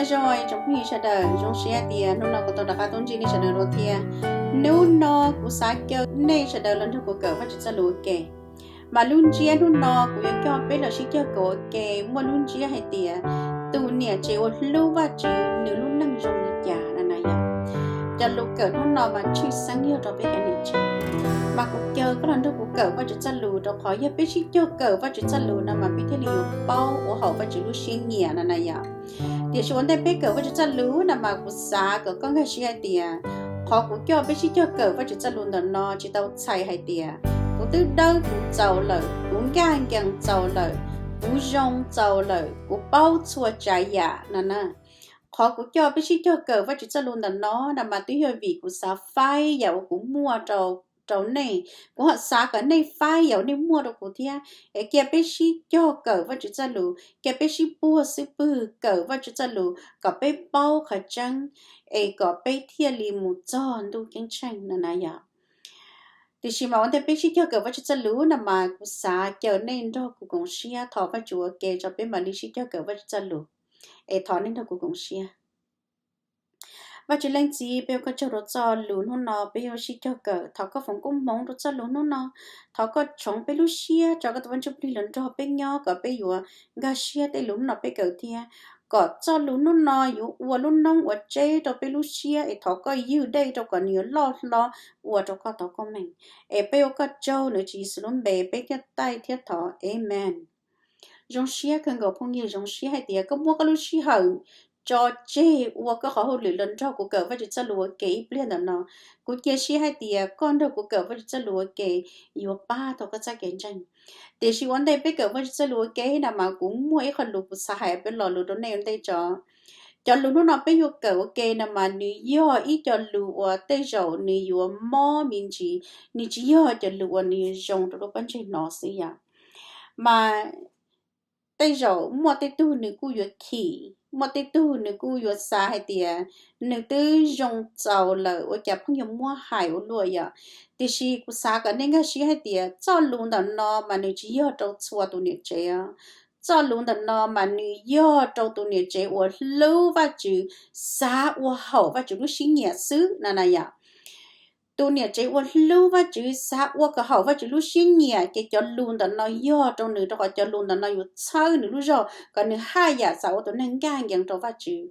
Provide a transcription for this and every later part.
Nyob zoo tsoom phooj ywg sawv daws, zoo siab tias hnub no kuv tau rov qab tuaj ntsib nej sawv daws dua thiab. Hnub no kuv xav caw nej sawv daws los nrog kuv kawm Vajtswv txoj lus ua ke. Mas lub ntsiab hnub no kuv yuav coj peb los sib cog kawm ua ke muaj lub ntsiab hais tias tus niam tsev uas hlub Vajtswv nws lub neej zoo li cas no na yom. Cov lus kawm hnub no mas tshwj xeeb yog rau peb cov niam tsev. Mas kuv caw koj los nrog kuv kawm Vajtswv txoj lus, rau qhov yog peb sib cog kawm Vajtswv txoj lus no mas peb thiaj li yuav paub ua haum Vajtswv lub siab nyiam no na yom. Tiam sis ua ntej peb kawm Vajtswv txoj lus no mas kuv xav kom koj nkag siab hais tias qhov kuv coj peb sib cog kawm Vajtswv txoj lus ntawm no tsis tau txhais hais tias kuv twb dawb kuv txaus lawm, kuv nkaj nkees txaus lawm, kuv zoo txaus lawm, kuv paub txhua tsav yam no na. Qhov kuv coj peb sib cog kawm Vajtswv txoj lus ntawm no no mas twb yog vim kuv xav faib yam uas kuv muaj rau, rau nej. Kuv ho xav kom nej faib yam uas nej muaj rau kuv thiab. Es cia peb sib cog kawm Vajtswv txoj lus, cia peb sib puag xub pwg kawm Vajtswv txoj lus kom peb paub qhov tseeb, es kom peb thiaj li mus txog ntuj ceeb tsheej no na yom. Tiam sis mas ua ntej peb sib cog kawm Vajtswv txoj lus no mas kuv xav caw nej nrog kuv koom siab thov Vajtswv ua ke tso peb mam li sib cog kawm Vajtswv txoj lus. Es thov nej nrog kuv koom siab. Vajtswv Leej Txiv, peb ua koj tsaug rau txoj lus hnub no peb yuav sib cog kawm. Thov koj foom koob hmoov rau txoj lus hnub no. Thov koj tshoov peb lub siab, tso koj tus Vaj Ntsuj Plig los nrog peb nyob kom peb yuav nkag siab tej lus hnub no peb kawm thiab. Kom txoj lus hnub no yuav ua lub noob ua tseb rau peb lub siab, es thov koj ywg dej rau kom nws yuav loj hlob ua rau koj tau koob meej. Es peb ua koj tsaug nrog Tswv Yexus lub npe peb thiaj taij thiab thov, Amees. Zoo siab kawg nkaus phooj ywg, zoo siab hais tias koj muab koj lub sij hawm tso tseg ua koj qhov hauj lwm los nrog kuv kawm Vajtswv txoj lus ua ke ib pliag ntawm no. Kuv cia siab hais tias koj nrog kuv kawm Vajtswv txoj lus ua ke yuav pab tau koj txoj kev ntseeg. Tiam sis ua ntej peb kawm Vajtswv txoj lus ua ke no mas kuv muaj ib qho lus kuv xav hais peb lo lus rau nej ua ntej tso. Cov lus hnub no peb yuav kawm ua ke no mas nws yog ib co lus uas tej zaum nws yuav mob me ntsis, nws tsis yog cov lus uas nws yuav zoo rau lub pob ntseg hnov xwb yom. Mas tej zaum muaj tej tug nws kuj yuav chim, muaj tej tug nws kuj yuav xav hais tias nws twb zoo txaus lawm ua cas pheej yuav muab hais ua luaj yom. Tiam sis kuv xav kom nej nkag siab hais tias txoj lus ntawm no mas nws tsis yog rau txhua tus niam tsev os. Txoj lus ntawm no mas nws yog rau tus niam tsev uas hlub Vajtswv, xav ua haum Vajtswv lub siab nyiam xwb no na yom. Tus niam tsev uas hlub Vajtswv xav ua kom haum Vajtswv lub siab nyiam ces cov lus ntawm no yog rau nws, rau qhov cov lus ntawm no yuav txhawb nws lub zog kom nws haj yam xav ua tus neeg nkaj nkees rau Vajtswv.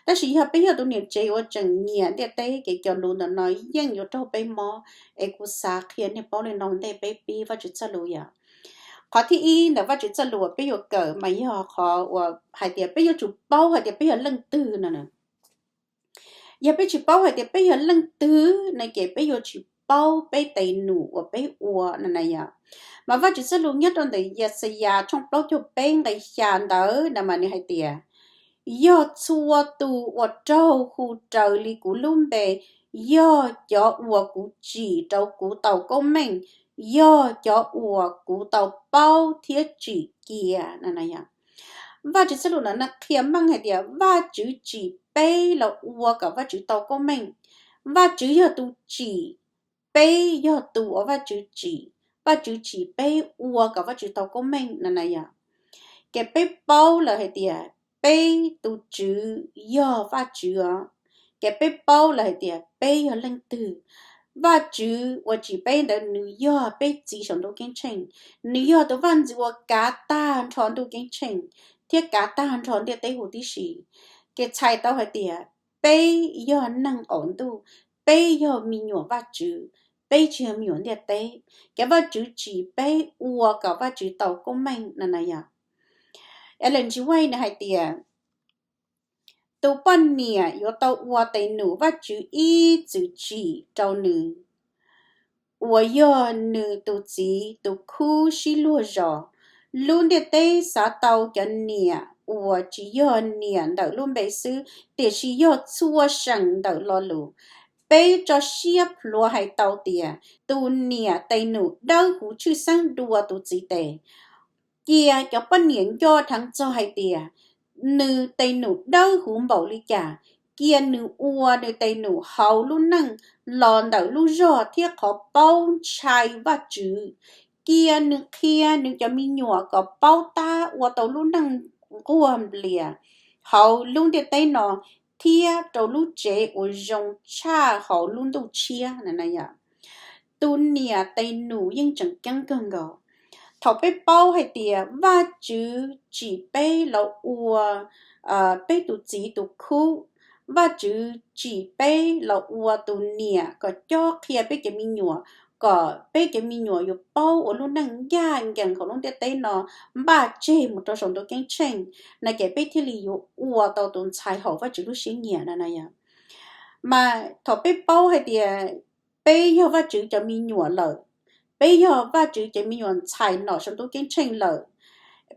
Tab sis yog peb yog tus niam tsev uas tseem nyiam ntiaj teb ces cov lus ntawm no yeej yuav raug peb mob. Es kuv xav qhia nej paub li no ntej peb pib Vajtswv txoj lus yom. Qhov thib ib ntawm Vajtswv txoj lus uas peb yuav kawm mas yog qhov uas hais tias peb yuav tsum paub hais tias peb yog leej twg no. Yog peb tsis paub hais tias peb yog leej twg no ces peb yuav tsis paub peb tes num uas peb ua no na yom. Mas Vajtswv txoj lus nyob rau ntawm Yaxayas tshooj plaub caug peb nqe xya ntawd no mas nws hais tias, yog txhua tus uas raug hu raws li kuv lub npe, yog cov uas kuv tsim rau kuv tau koob meej, yog cov uas kuv tau paub thiab tsim cia no na yom. Vajtswv txoj lus no qhia meej hais tias Vajtswv tsim peb los ua kom Vajtswv tau koob meej. Vajtswv yog tus tsim, peb yog tus uas Vajtswv tsim. Vajtswv tsim peb ua kom Vajtswv tau koob meej no na yom. Ces peb paub lawm hais tias peb tus Tswv yog Vajtswv os. Ces peb paub lawm hais tias peb yog leej twg. Vajtswv uas tsim peb ntawd nws yog peb Txiv saum ntuj ceeb tsheej. Nws yog tus vaj ntxwv uas kav tag nrho ntuj ceeb tsheej thiab kav tag nrho ntiaj teb huv tib si. Ces txhais tau hais tias peb yog neeg qaum ntuj, peb yog me nyuam Vajtswv, peb tsis yog me nyuam ntiaj teb. Ces Vajtswv tsim peb ua kom Vajtswv tau koob meej no na yom. Ellen G. White nws hais tias, tus poj niam yuav tau ua tes num Vajtswv ib txwm tsim rau nws, uas yog nws tus txiv tus khub sib luag zos. Lub ntiaj teb xav tau cov niam uas tsis yog niam ntawm lub npe xwb, tiam sis yog txhua seem ntawm lo lus. Peb tso siab plhuav hais tau tias tus niam tes num dawb huv tshwj xeeb dua tus txiv tes. Cia cov poj niam nco dheev txog hais tias nws tes num dawb huv npaum li cas, cia nws ua nws tes num hauv lub neej los ntawm lub zog thiab qhov paub ntshai Vajtswv. Cia nws qhia nws cov me nyuam kom paub tab ua tau lub neej nquag nplias, hauv lub ntiaj teb no thiab rau lub tsev uas zoo tshaj hauv lub ntuj tshiab na yom. Tus niam tais num yeej tseem ceeb kawg nkaus. Thaum peb paub hais tias Vajtswv tsim peb los ua peb tus txiv tus khub, Vajtswv tsim peb los ua tus niam kom cob qhia peb cov me nyuam, kom peb cov me nyuam yuav paub ua lub neej ncaj ncees hauv lub ntiaj teb no npaj tseg mus rau saum ntuj ceeb tsheej, na ces peb thiaj li yuav ua tau tus ntxhais haum Vajtswv lub siab nyiam na na yom. Mas thaum peb paub hais tias peb yog Vajtswv cov me nyuam lawm, peb yog Vajtswv cov me nyuam ntxhais nom saum ntuj ceeb tsheej lawm,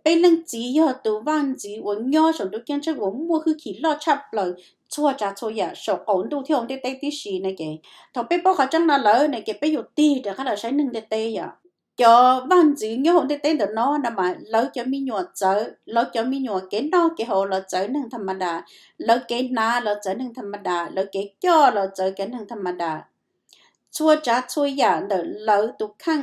peb leej txiv yog tus vaj ntxwv uas nyob saum ntuj ceeb tsheej uas muaj hwj chim loj tshaj plaws txhua tsav txhua yam saum qaum ntuj thiab hauv ntiaj teb tib si na ces thaum peb paub qhov tseeb no lawm na ces peb yuav tig rov qab los saib neeg ntiaj teb yom. Cov vaj ntxwv nyob hauv ntiaj teb ntawm no na mas lawv cov me nyuam txawv, lawv cov me nyuam kev noj kev haus los txawv neeg tham ma das, lawv kev hnav los txawv neeg tham ma das, lawv kev coj los txawv cov neeg tham ma das. Txhua tsav txhua yam ntawm lawv tus kheej,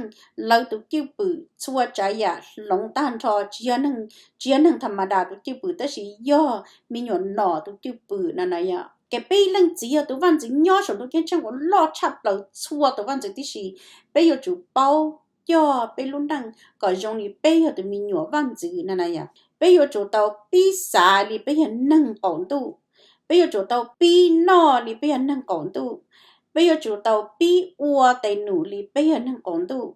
lawv tus cwj pwm, txhua tsav yam hloov tag nrho tsis yog neeg tham ma das tus cwj pwm tab sis yog me nyuam nom tus cwj pwm na na yom. Ces peb leej txiv yog tus vaj ntxwv nyob saum ntuj ceeb tsheej uas loj tshaj plaws txhua tus vaj ntxwv tib si, peb yuav tsum paub coj peb lub neej kom zoo li peb yog tus me nyuam vaj ntxwv na na yom. Peb yuav tsum tau pib xav li peb yog neeg qaum ntuj, peb yuav tsum tau pib noj li peb yog neeg qaum ntuj, peb yuav tsum tau pib ua tais num li peb yog neeg qaum ntuj.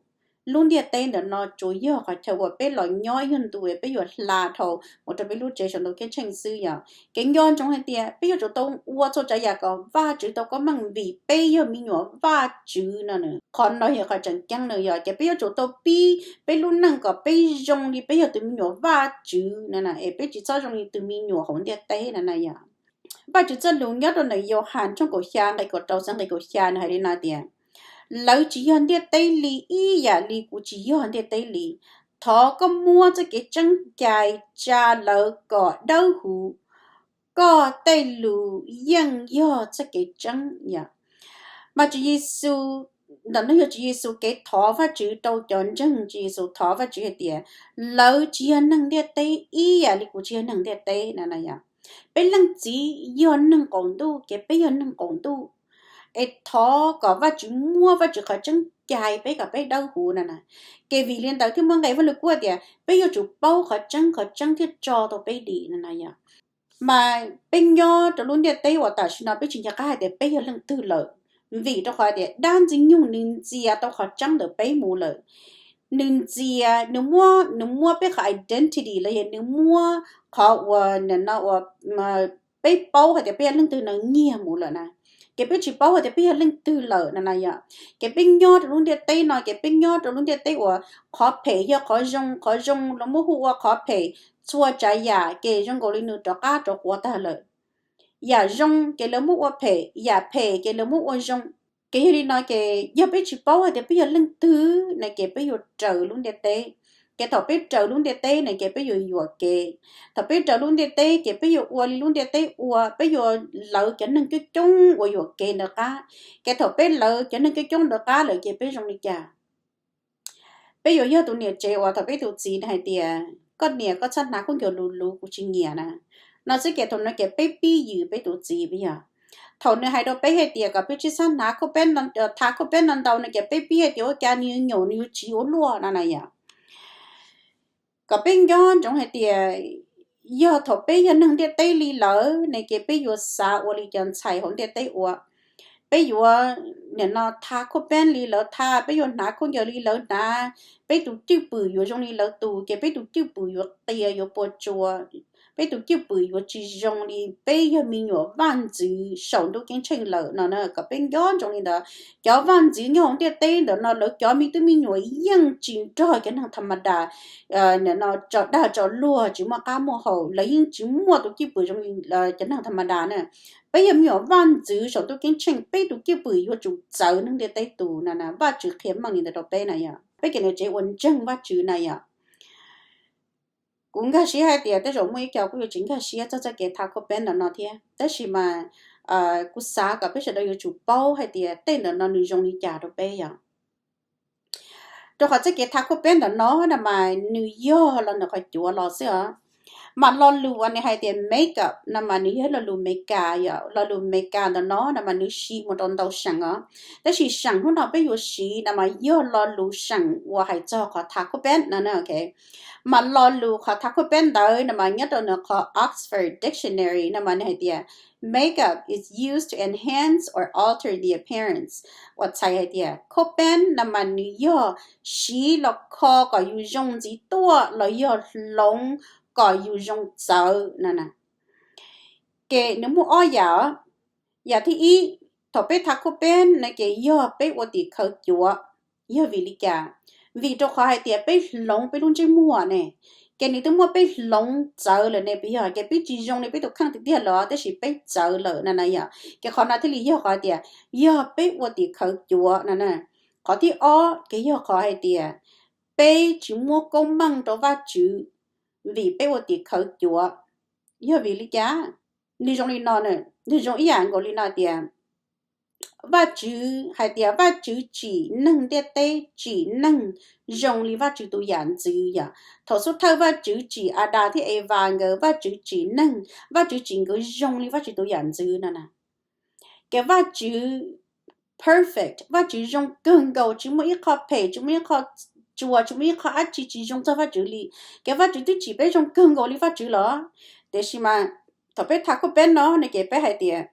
Lub ntiaj teb ntawm no tsuas yog qhov chaw uas peb los nyob ib nyuag ntu peb yuav hla dhau mus rau peb lub tsev saum ntuj ceeb tsheej xwb yom. Kev nco ntsoov hais tias peb yuav tsum tau ua txhua tsav yam kom Vajtswv tau koob meej vim peb yog me nyuam Vajtswv no. Qhov no yog qhov tseem ceeb no yom, ces peb yuav tsum tau pib peb lub neej kom peb zoo li peb yog tus me nyuam Vajtswv no na es peb tsis txhob zoo li tus me nyuam hauv ntiaj teb na na yom. Vajtswv txoj lus nyob rau ntawm Yauhas tshooj kaum xya nqe kaum rau txog nqe kaum xya nws hais li no tias, lawv tsis yog ntiaj teb li ib yam li kuv tsis yog ntiaj teb li. Thov koj muab txoj kev tseeb cais tsa lawv kom dawb huv. Koj tej lus yeej yog txoj kev tseeb yom. Mas Tswv Yexus, ntawm no yog Tswv Yexus kev thov Vajtswv rau cov ntseeg Tswv Yexus thov Vajtswv hais tias, lawv tsis yog neeg ntiaj teb ib yam li kuv tsis yog neeg ntiaj teb na na yom. Peb leej txiv yog neeg qaum ntuj ces peb yog neeg qaum ntuj, es thov kom Vajtswv muab Vajtswv qhov tseeb cais peb kom peb dawb huv na na. Ces vim li ntawd thiaj muaj nqe Vaj Lug Kub tias peb yuav tsum paub qhov tseeb, qhov tseeb thiaj tso tau peb dim na na yom. Mas peb nyob rau lub ntiaj teb uas tam sim no peb tsis nco qab hais tias peb yog leej twg lawm, vim rau qhov tias dab ntxwg nyoog nws ntxias tau qhov tseeb ntawm peb mus lawm. Nws ntxias, nws muab, nws muab peb qhov identity los yog nws muab qhov uas nim no uas peb paub hais tias peb yog leej twg no nyiag mus lawm na. Ces peb tsis paub hais tias peb yog leej twg lawm na na yom. Ces peb nyob rau lub ntiaj teb no ces peb nyob rau lub ntiaj teb uas qhov phem yog qhov zoo, qhov zoo los muab hu ua qhov phem, txhua tsav yam ces zoo nkaus li nws rov qab rov quav tag lawm. Yam zoo ces lawv muab ua phem, yam phem ces lawv muab ua zoo. Ces yog li no ces yog peb tsis paub hais tias peb yog leej twg na ces peb yuav raws lub ntiaj teb. Ces thaum peb raws lub ntiaj teb na ces peb yuav yuam kev. Thaum peb raws lub ntiaj teb ces peb yuav ua li lub ntiaj teb ua, peb yuav lawv cov neeg coob coob uas yuam kev ntawd qab. Ces thaum peb lawv cov neeg coob coob ntawd qab lawm ces peb zoo li cas? Peb yuav yog tus niam tsev uas thaum peb tus txiv nws hais tias, koj niam, koj txhob hnav khaub ncaws luv luv, kuv tsis nyiam na. No xwb ces thaum no ces peb pib yws peb tus txiv peb yog. Thaum nws hais rau peb hais tias kom peb tsis txhob hnav khaub peb, tha khaub peb no ntau no ces peb pib hais tias ua cas nws yuav nyaum, nws yuav tsiv ua luaj no na yom. Kom peb nco ntsoov hais tias yog thaum peb yog neeg ntiaj teb li lawm ne ces peb yuav xav ua li cov ntxhais hauv ntiaj teb ua. Peb yuav nim no tha khaub peb li lawv tha, peb yuav hnav khaub ncaws li lawv hnav, peb tus cwj pwm yuav zoo li lawv tus ces peb tus cwj pwm yuav qias yuav puas tsuas, peb tus cwj pwm yuav tsis zoo li peb yog me nyuam vaj ntxwv saum ntuj ceeb tsheej lawm no na. Kom peb nco ntsoov li ntawd, cov vaj ntxwv nyob hauv ntiaj teb ntawm no lawv cov me tub me nyuam yeej tsis nrog cov neeg tham ma das, nim no tso dag tso luag tsis muaj qab muaj hau, lawv yeej tsis muaj tus cwj pwm zoo li cov neeg tham ma das na. Peb yog me nyuam vaj ntxwv saum ntuj ceeb tsheej, peb tus cwj pwm yuav tsum txawv neeg ntiaj teb tus na na. Vajtswv qhia meej li ntawd rau peb na yom. Peb cov niam tsev uas ntseeg Vajtswv na yom. Kuv nkag siab hais tias tej zaum muaj ib co kuj yuav tsis nkag siab txog txoj kev tha khaub peb ntawm no thiab, tab sis mas kuv xav kom peb sawv daws yuav tsum paub hais tias tej ntawm no nws zoo li cas rau peb yom. Rau qhov txoj kev tha khaub peb ntawm no na mas nws yog los ntawm qhov cuav los xwb os. Mas lo lus uas nws hais tias make up no mas nws yog lo lus Meskas yom, lo lus Meskas ntawm no no mas nws siv mus rau ntau seem os. Tab sis seem hnub no peb yuav siv no mas yog lo lus seem uas hais txog qhov tha khuab peeb no. Mas lo lus qhov tha khuab peeb ntawd no mas nyob rau nws qhov Oxford Dictionary no mas nws hais tias make up is used to enhance or alter the appearance. Uas txhais hais tias khuab peeb no mas nws yog siv los kho kom yus zoo ntxiv tuaj los yog hloov kom yus zoo txawv no. Ces nws muaj ob yam. Yam thib ib, thaum peb tha khuab peeb no ces yog peb ua tim khawv cuav. Yog vim li cas? Vim rau qhov hais tias peb hloov peb lub ntsej muag ne, ces nws twb muab peb hloov txawv lawm ne, puas yog? Ces peb tsis zoo li peb tus kheej tiag tiag lawm tab sis peb txawv lawm no na yom. Ces qhov no thiaj li yog qhov hais tias yog peb ua tim khawv cuav no na. Qhov thib ob ces yog qhov hais tias peb tsis muab koob meej rau Vajtswv vim peb ua tim khawv cuav. Yog vim li cas? Nws zoo li no, nws zoo ib yam nkaus li no tias Vajtswv hais tias Vajtswv tsim neeg ntiaj teb, tsim neeg zoo li Vajtswv tus yam ntxwv yom. Thaum xub thawj Vajtswv tsim Adas thiab Evas nkawd, Vajtswv tsim neeg, Vajtswv tsim nkawd zoo li Vajtswv tus yam ntxwv no na. Ces Vajtswv perfect, Vajtswv zoo kawg nkaus, tsis muaj ib qho phem, tsis muaj ib qho tsuas, tsis muaj ib qho dab tsi tsis zoo txog Vajtswv li. Ces Vajtswv twb tsim peb zoo kawg nkaus li Vajtswv los, tiam sis mas thaum peb tha khuab peeb no ne ces peb hais tias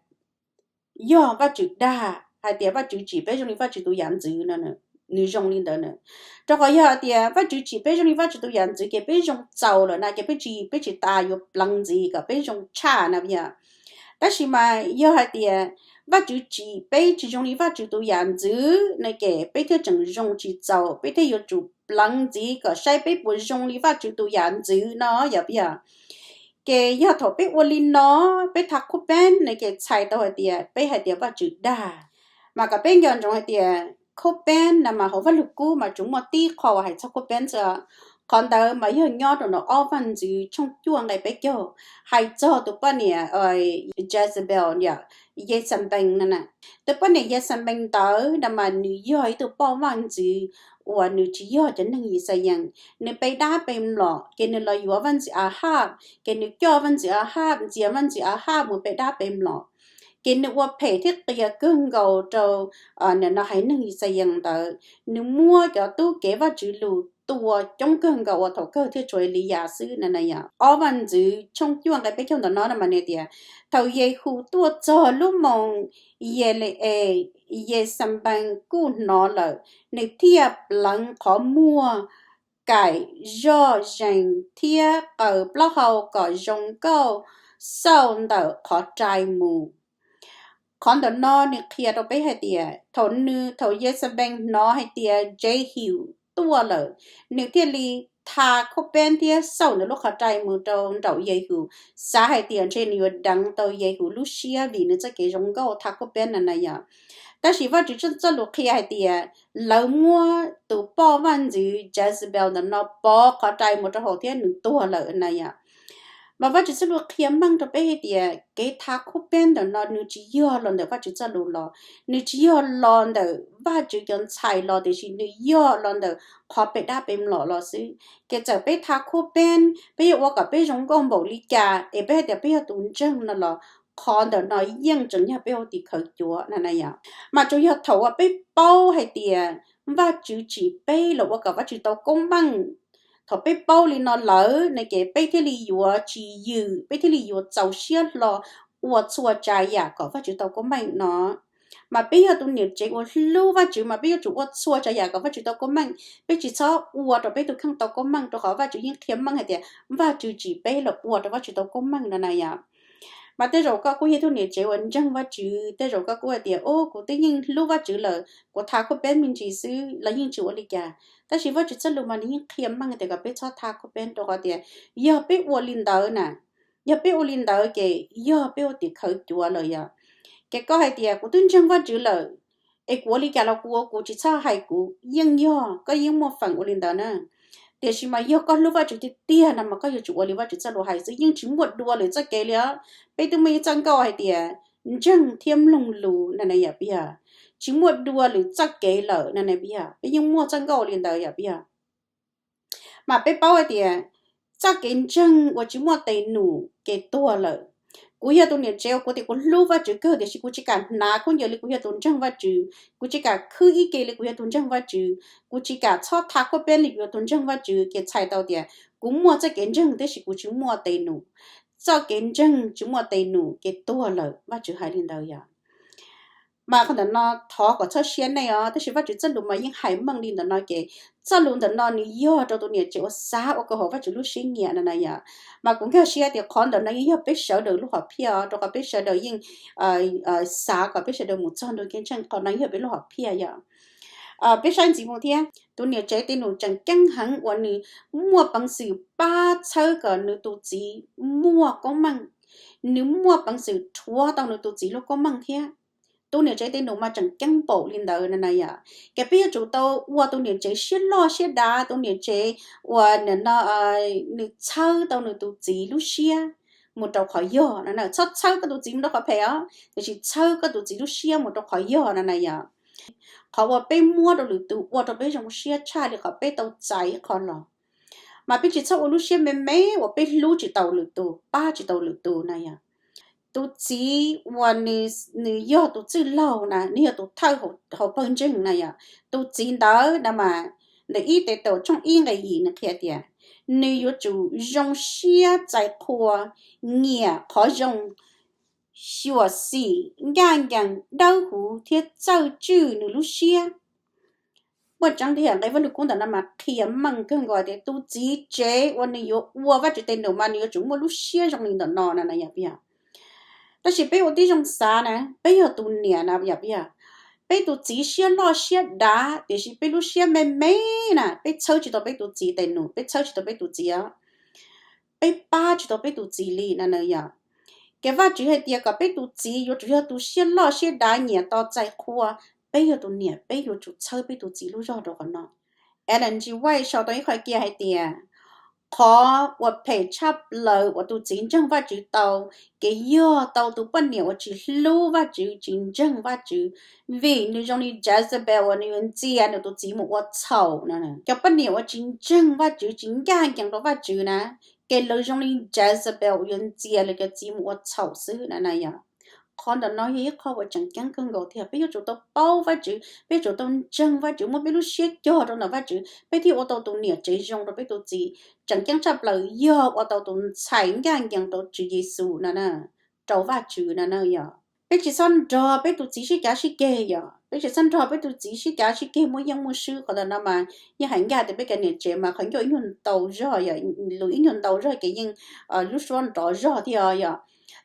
yog Vajtswv dag hais tias Vajtswv tsim peb zoo li Vajtswv tus yam ntxwv no, nws zoo li ntawd na. Rau qhov yog hais tias Vajtswv tsim peb zoo li Vajtswv tus yam ntxwv ces peb zoo txaus lawm na, ces peb tsis, peb tsis tas yuav pleev ntxiv kom peb zoo tshaj na yom. Tab sis mas yog hais tias Vajtswv tsim peb tsis zoo li Vajtswv tus yam ntxwv no ces peb thiaj tseem zoo tsis txaus, peb thiaj yuav tsum pleev ntxiv kom saib peb puas zoo li Vajtswv tus yam ntxwv no yom, puas yog? Ces yog thaum peb ua li no, peb tha khuab peeb no ces txhais tau hais tias peb hais tias Vajtswv dag. Mas kom peb nco ntsoov hais tias khuab peeb no mas hauv Vajluskub mas tsuas muaj tib qho uas hais txog khuab peeb xwb. Qhov ntawd mas yog nyob rau ntawm Ob Vaj Ntxwv tshooj cuaj nqe peb caug, hais txog tus poj niam Jezebel yom, Yexanpees no na. Tus poj niam Yexanpees ntawd no mas nws yog ib tug poj vaj ntxwv uas nws tsis yog cov neeg Yixalayees, nws pe dab pe mlom, ces nws los yuav vaj ntxwv Ahab, ces nws coj vaj ntxwv Ahab, ntxias vaj ntxwv Ahab mus pe dab pe mlom. Ces nws ua phem thiab qias kawg nkaus rau nim no haiv neeg Yixalayees ntawd, nws muab cov tub kev Vajtswv lus tua coob kawg nkaus uas thaum kawg thiaj tshuav Eliyas xwb no na yom. Ob Vaj Ntxwv tshooj cuaj nqe peb caug ntawm no no mas nws tias, thaum Yehus tuaj txog lub moos Yele-es, Yexanpees kuj hnov lawm, nws thiaj pleev qhov muag, kaim zoj zees thiab qaws plaub hau kom zoo nkauj xauj ntawm qhov rai mus. Qhov ntawm no nws qhia rau peb hais tias thaum nws, thaum Yexanpees hnov hais tias Yehus tuaj lawm, nws thiaj li tha khuab peeb thiab xauj ntawm lub qhov rai mus rau nraum Yehus, xav hais tias ntshe nws yuav deev tau Yehus lub siab vim nws txoj kev zoo nkauj tha khuab peeb no na yom. Tab sis Vajtswv txoj lus qhia hais tias lawv muab tus poj vaj ntxwv Jezebel ntawm no pov qhov rai mus rau hauv thiab nws tuag lawm na yom. Mas Vajtswv txoj lus qhia meej rau peb hais tias kev tha khuab peeb ntawm no nws tsis yog los ntawm Vajtswv txoj lus los, nws tsis yog los ntawm Vajtswv cov ntxhais los, tiam sis nws yog los ntawm qhov pe dab pe mlom los xwb. Ces txawm peb tha khuab peeb, peb yuav ua kom peb zoo nkauj npaum li cas es peb hais tias peb yog tus ntseeg no los, qhov ntawm no yeej tseem yog peb ua tim khawv cuav na na yom. Mas tsuas yog thaum uas peb paub hais tias Vajtswv tsim peb los ua kom Vajtswv tau koob meej, thaum peb paub li no lawm ne ces peb thiaj li yuav tsis yws, peb thiaj li yuav txaus siab hlo ua txhua tsav yam kom Vajtswv tau koob meej no. Mas peb yog tus niam tsev uas hlub Vajtswv mas peb yuav tsum ua txhua tsav yam kom Vajtswv tau koob meej. Peb tsis txhob ua rau peb tus kheej tau koob meej, rau qhov Vajtswv yeej qhia meej hais tias Vajtswv tsim peb los ua rau Vajtswv tau koob meej no na yom. Mas tej zaum koj kuj yog tus niam tsev uas ntseeg Vajtswv, tej zaum koj kuj hais tias, ub, kuv twb yeej hlub Vajtswv lawm, kuv tha khuab peeb me ntsis xwb los yeej tsis ua li cas. Tab sis Vajtswv txoj lus mas nws yeej qhia meej tias kom peb txhob tha khuab peeb, rau qhov tias yog peb ua li ntawd na, yog peb ua li ntawd ces yog peb ua tim khawv cuav lawm yom. Ces koj hais tias kuv twb ntseeg Vajtswv lawm, es kuv ua li cas los kuv ua, kuv tsis txhob hais, kuv yeej yog, koj yeej muaj feem ua li ntawd na. Tiam sis mas yog koj hlub Vajtswv tiag tiag no mas koj yuav tsum ua li Vajtswv txoj lus hais xwb, yeej tsis muaj dua lwm txoj kev li os. Peb twb muaj ib txoj nkauj hais tias ntseeg thiab mloog lus no na yom, puas yog? Tsis muaj dua lwm txoj kev lawm no na, puas yog? Peb yeej muaj txoj nkauj li ntawd yom, puas yog? Mas peb paub hais tias Txoj kev ntseeg uas tsis muaj tes num ces tuag lawm. Kuv yog tus niam tsev uas kuv tias kuv hlub Vajtswv kawg, tiam sis kuv tsis kam hnav khaub ncaws li kuv yog tus ntseeg Vajtswv, kuv tsis kam khwb ib ke li kuv yog tus ntseeg Vajtswv, kuv tsis kam txhob tha khaub peb li kuv yog tus ntseeg Vajtswv, ces txhais tau tias kuv muaj txoj kev ntseeg tiam sis kuv tsis muaj tes num. Txoj kev ntseeg tsis muaj tes num ces tuag lawm, Vajtswv hais li ntawd yom. Mas qhov ntawm no thov kom txhob siab nej os, tab sis Vajtswv txoj lus mas yeej hais meej li ntawm no ces txoj lus ntawm no nws yog rau tus niam tsev uas xav ua kom haum Vajtswv lub siab nyiam no na yom. Mas kuv nkag siab tias qhov ntawm no yeej yog peb sawv daws lub hom phiaj, rau qhov peb sawv daws yeej xav kom peb sawv daws mus txog ntua kev ntseeg, qhov no yog peb lub hom phiaj yom. Peb saib ntxiv mus thiab, tus niam tsev tes num tseem ceeb heev uas nws muaj peev xwm pab txhawb kom nws tus txiv muaj koob meej, nws muaj peev xwm rhuav tau nws tus txiv lub koob meej thiab. Tus niam tsev tes num mas tseem ceeb npaum li ntawd no na yom. Ces peb yuav tsum tau ua tus niam tsev siab loj siab dav, tus niam tsev uas no nws txhawb tau nws tus txiv lub siab mus rau qhov yog no na. Txhob txhawb koj tus txiv mus rau qhov phem os, tiam sis txhawb koj tus txiv lub siab mus rau qhov yog no na yom. Qhov uas peb muab rau lwm tus ua rau peb zoo siab tshaj li qhov peb tau txais ib qho los. Mas peb tsis txhob ua lub siab me me uas peb hlub tsis tau lwm tus, pab tsis tau lwm tus na yom. Tus txiv uas nws yog tus txwj laug na, nws yog tus thawj hauv pawg ntseeg na yom. Tus txiv ntawd na mas, ntawm ib Petus tshooj ib nqe yim nws qhia tias, nws yuav tsum zoo siab txais qhua, nyiam qhov zoo, xyuam xim, ncaj ncees, dawb huv thiab txawj tswj nws lub siab. Muaj tseeb tiag, nqe Vaj Lug Kub ntawm no mas qhia meej kawg nkaus tias tus txiv tsev uas nws yuav ua Vajtswv tes num mas nws yuav tsum muaj lub siab zoo li ntawm no na yom. Tab sis peb ua tib zoo xav na, peb yog tus niam na yom, peb tus txiv siab loj siab dav tiam sis peb lub siab me me na, peb txhawb tsis tau peb tus txiv tes num, peb txhawb tsis tau peb tus txiv os, peb pab tsis tau peb tus txiv li no na yom. Ces Vajtswv hais tias kom peb tus txiv yuav tsum yog tus siab loj siab dav, nyiam tos txais qhua. Peb yog tus niam, peb yuav tsum txhawb peb tus txiv lub zog rau qhov no. Ellen G. White sau tau ib qho kiag hais tias, qhov uas phem tshaj plaws uas tus txiv ntseeg Vajtswv tau, ces yog tau tus poj niam uas tsis hlub Vajtswv, tsis ntseeg Vajtswv, vim nws zoo li Jezebel uas nws yuav ntxias nws tus txiv mus ua txhaum no. Cov poj niam uas tsis ntseeg Vajtswv, tsis ncaj ncees rau Vajtswv na, ces lawv zoo li Jezebel uas yuav ntxias lawv cov txiv mus ua txhaum xwb na na yom. Qhov ntawm no yog ib qho uas tseem ceeb kawg nkaus thiab, peb yuav tsum tau paub Vajtswv, peb yuav tsum tau ntseeg Vajtswv, muab peb lub siab cog rau ntawm Vajtswv, peb thiaj ua tau tus niam tsev zoo rau peb tus txiv. Tseem ceeb tshaj plaws yog ua tau tus ntxhais ncaj ncees rau Tswv Yexus no na, rau Vajtswv no na yom. Peb tsis txhob nrog peb tus txiv sib cav sib ceg yom, peb tsis txhob nrog peb tus txiv sib cav sib ceg muaj yeej muaj swb. Qhov ntawm no mas yeej hais ncaj tias peb cov niam tsev mas qhov ncauj ib nyuag ntau zog yom, lus ib nyuag ntau zog ces yeej lub suab nrov zog thiab yom.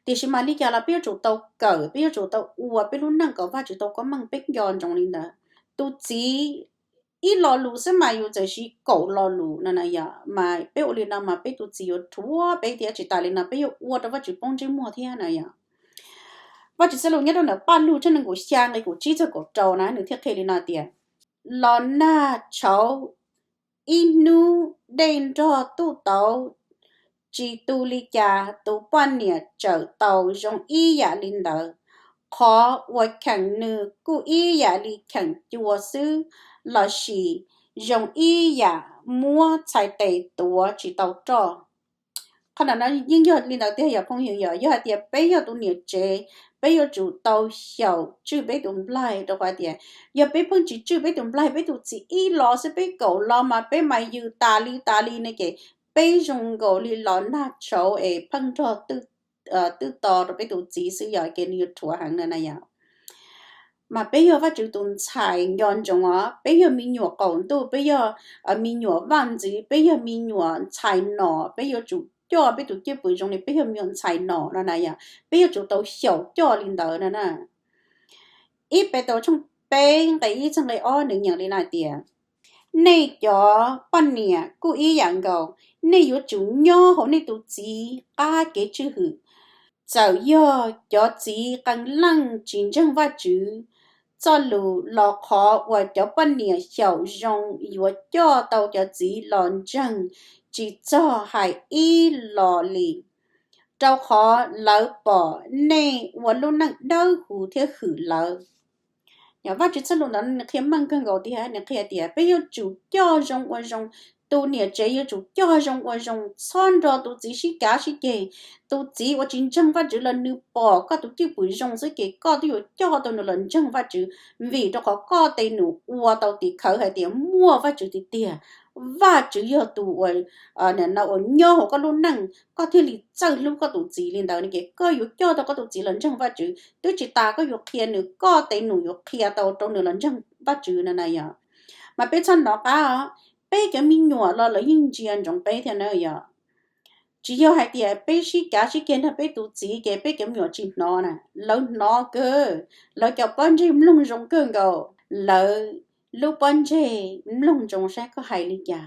Tiam sis mas li cas los peb yuav tsum tau kawm, peb yuav tsum tau ua peb lub neej kom Vajtswv tau koob meej peb nco ntsoov li ntawd. Tus txiv ib lo lus xwb mas yus txawm siv kaum lo lus no na yom, mas peb ua li no mas peb tus txiv yuav rhuav peb thiab, tsis tas li no peb yuav ua rau Vajtswv poob ntsej muag thiab na yom. Vajtswv txoj lus nyob rau ntawm Paj Lug tshooj nees nkaum xya nqe kaum tsib txog kaum rau na, nws thiaj qhia li no tias, los nag tshauv ib hnub dej nrog tuj tauv tsis tu li cas, tus poj niam txawm tau zoo ib yam li ntawd. Qhov uas cheem nws kuj ib yam li cheem cua xwb, lossis zoo ib yam muab txhais tes tuav tsis tau roj. Qhov ntawm no yeej yog li ntawd tiag yog phooj ywg, yog hais tias peb yog tus niam tsev, peb yuav tsum tau xyaum tswj peb tus nplaig, rau qhov tias yog peb pheej tsis tswj peb tus nplaig, peb tus txiv ib lo xwb peb kaum lo mas peb mas yws tas li tas li ne, ces peb zoo nkaus li los nag tshauv es pheej nrog twj to rau peb tus txiv xwb, yog ces nws yuav rhuav heev na na yom. Mas peb yog Vajtswv tus ntxhais nco ntsoov os, peb yog me nyuam qaum ntuj, peb yog me nyuam vaj ntxwv, peb yog me nyuam ntxhais nom, peb yuav tsum coj peb tus cwj pwm zoo li peb yog me nyuam ntxhais nom no na yom, peb yuav tsum tau xyaum coj li ntawd no na. Ib Petus tshooj peb nqe ib txog nqe ob nws nyeem li no hais tias, nej cov poj niam kuj ib yam nkaus, nej yuav tsum nyob hauv nej tus txiv qab kev tswj hwm. Txawm yog cov txiv qee leej tsis ntseeg Vajtswv txoj lus los qhov uas cov poj niam xyaum zoo yuav coj tau cov txiv los ntseeg tsis txog hais ib los li, rau qhov lawv pom nej ua lub neej dawb huv thiab hwm lawv. Yog Vajtswv txoj lus ntawd nws qhia meej kawg nkaus tiag, nws qhia tias peb yuav tsum coj zoo ua zoo, Tus niam tsev yuav tsum coj zoo ua zoo, txhob nrog tus txiv sib cav sib ceg. Tus txiv uas tsis ntseeg Vajtswv los nws pom koj tus cwj pwm zoo xwb ces koj twb yuav coj tau nws los ntseeg Vajtswv, vim rau qhov koj tes num ua tau tim khawv hais tias muaj Vajtswv tiag tiag. Vajtswv yog tus uas, no uas nyob hauv koj lub neej, koj thiaj li txawj hlub koj tus txiv li ntawd no ces koj yuav coj tau koj tus txiv los ntseeg Vajtswv. Twb tsis tas koj yuav qhia nws, koj tes num yuav qhia tau rau nws los ntseeg Vajtswv no na yom. Mas peb txhob hnov qab os, peb cov me nyuam los lawv yeej ntsia ntsoov peb thiab na yom. Tsis yog hais tias peb sib cav sib ceg nrog peb tus txiv ces peb cov me nyuam tsis hnov na, lawv hnov kawg. Lawv cov pob ntseg mloog zoo kawg nkaus, lawv lub pob ntseg mloog ntsoov saib koj hais li cas.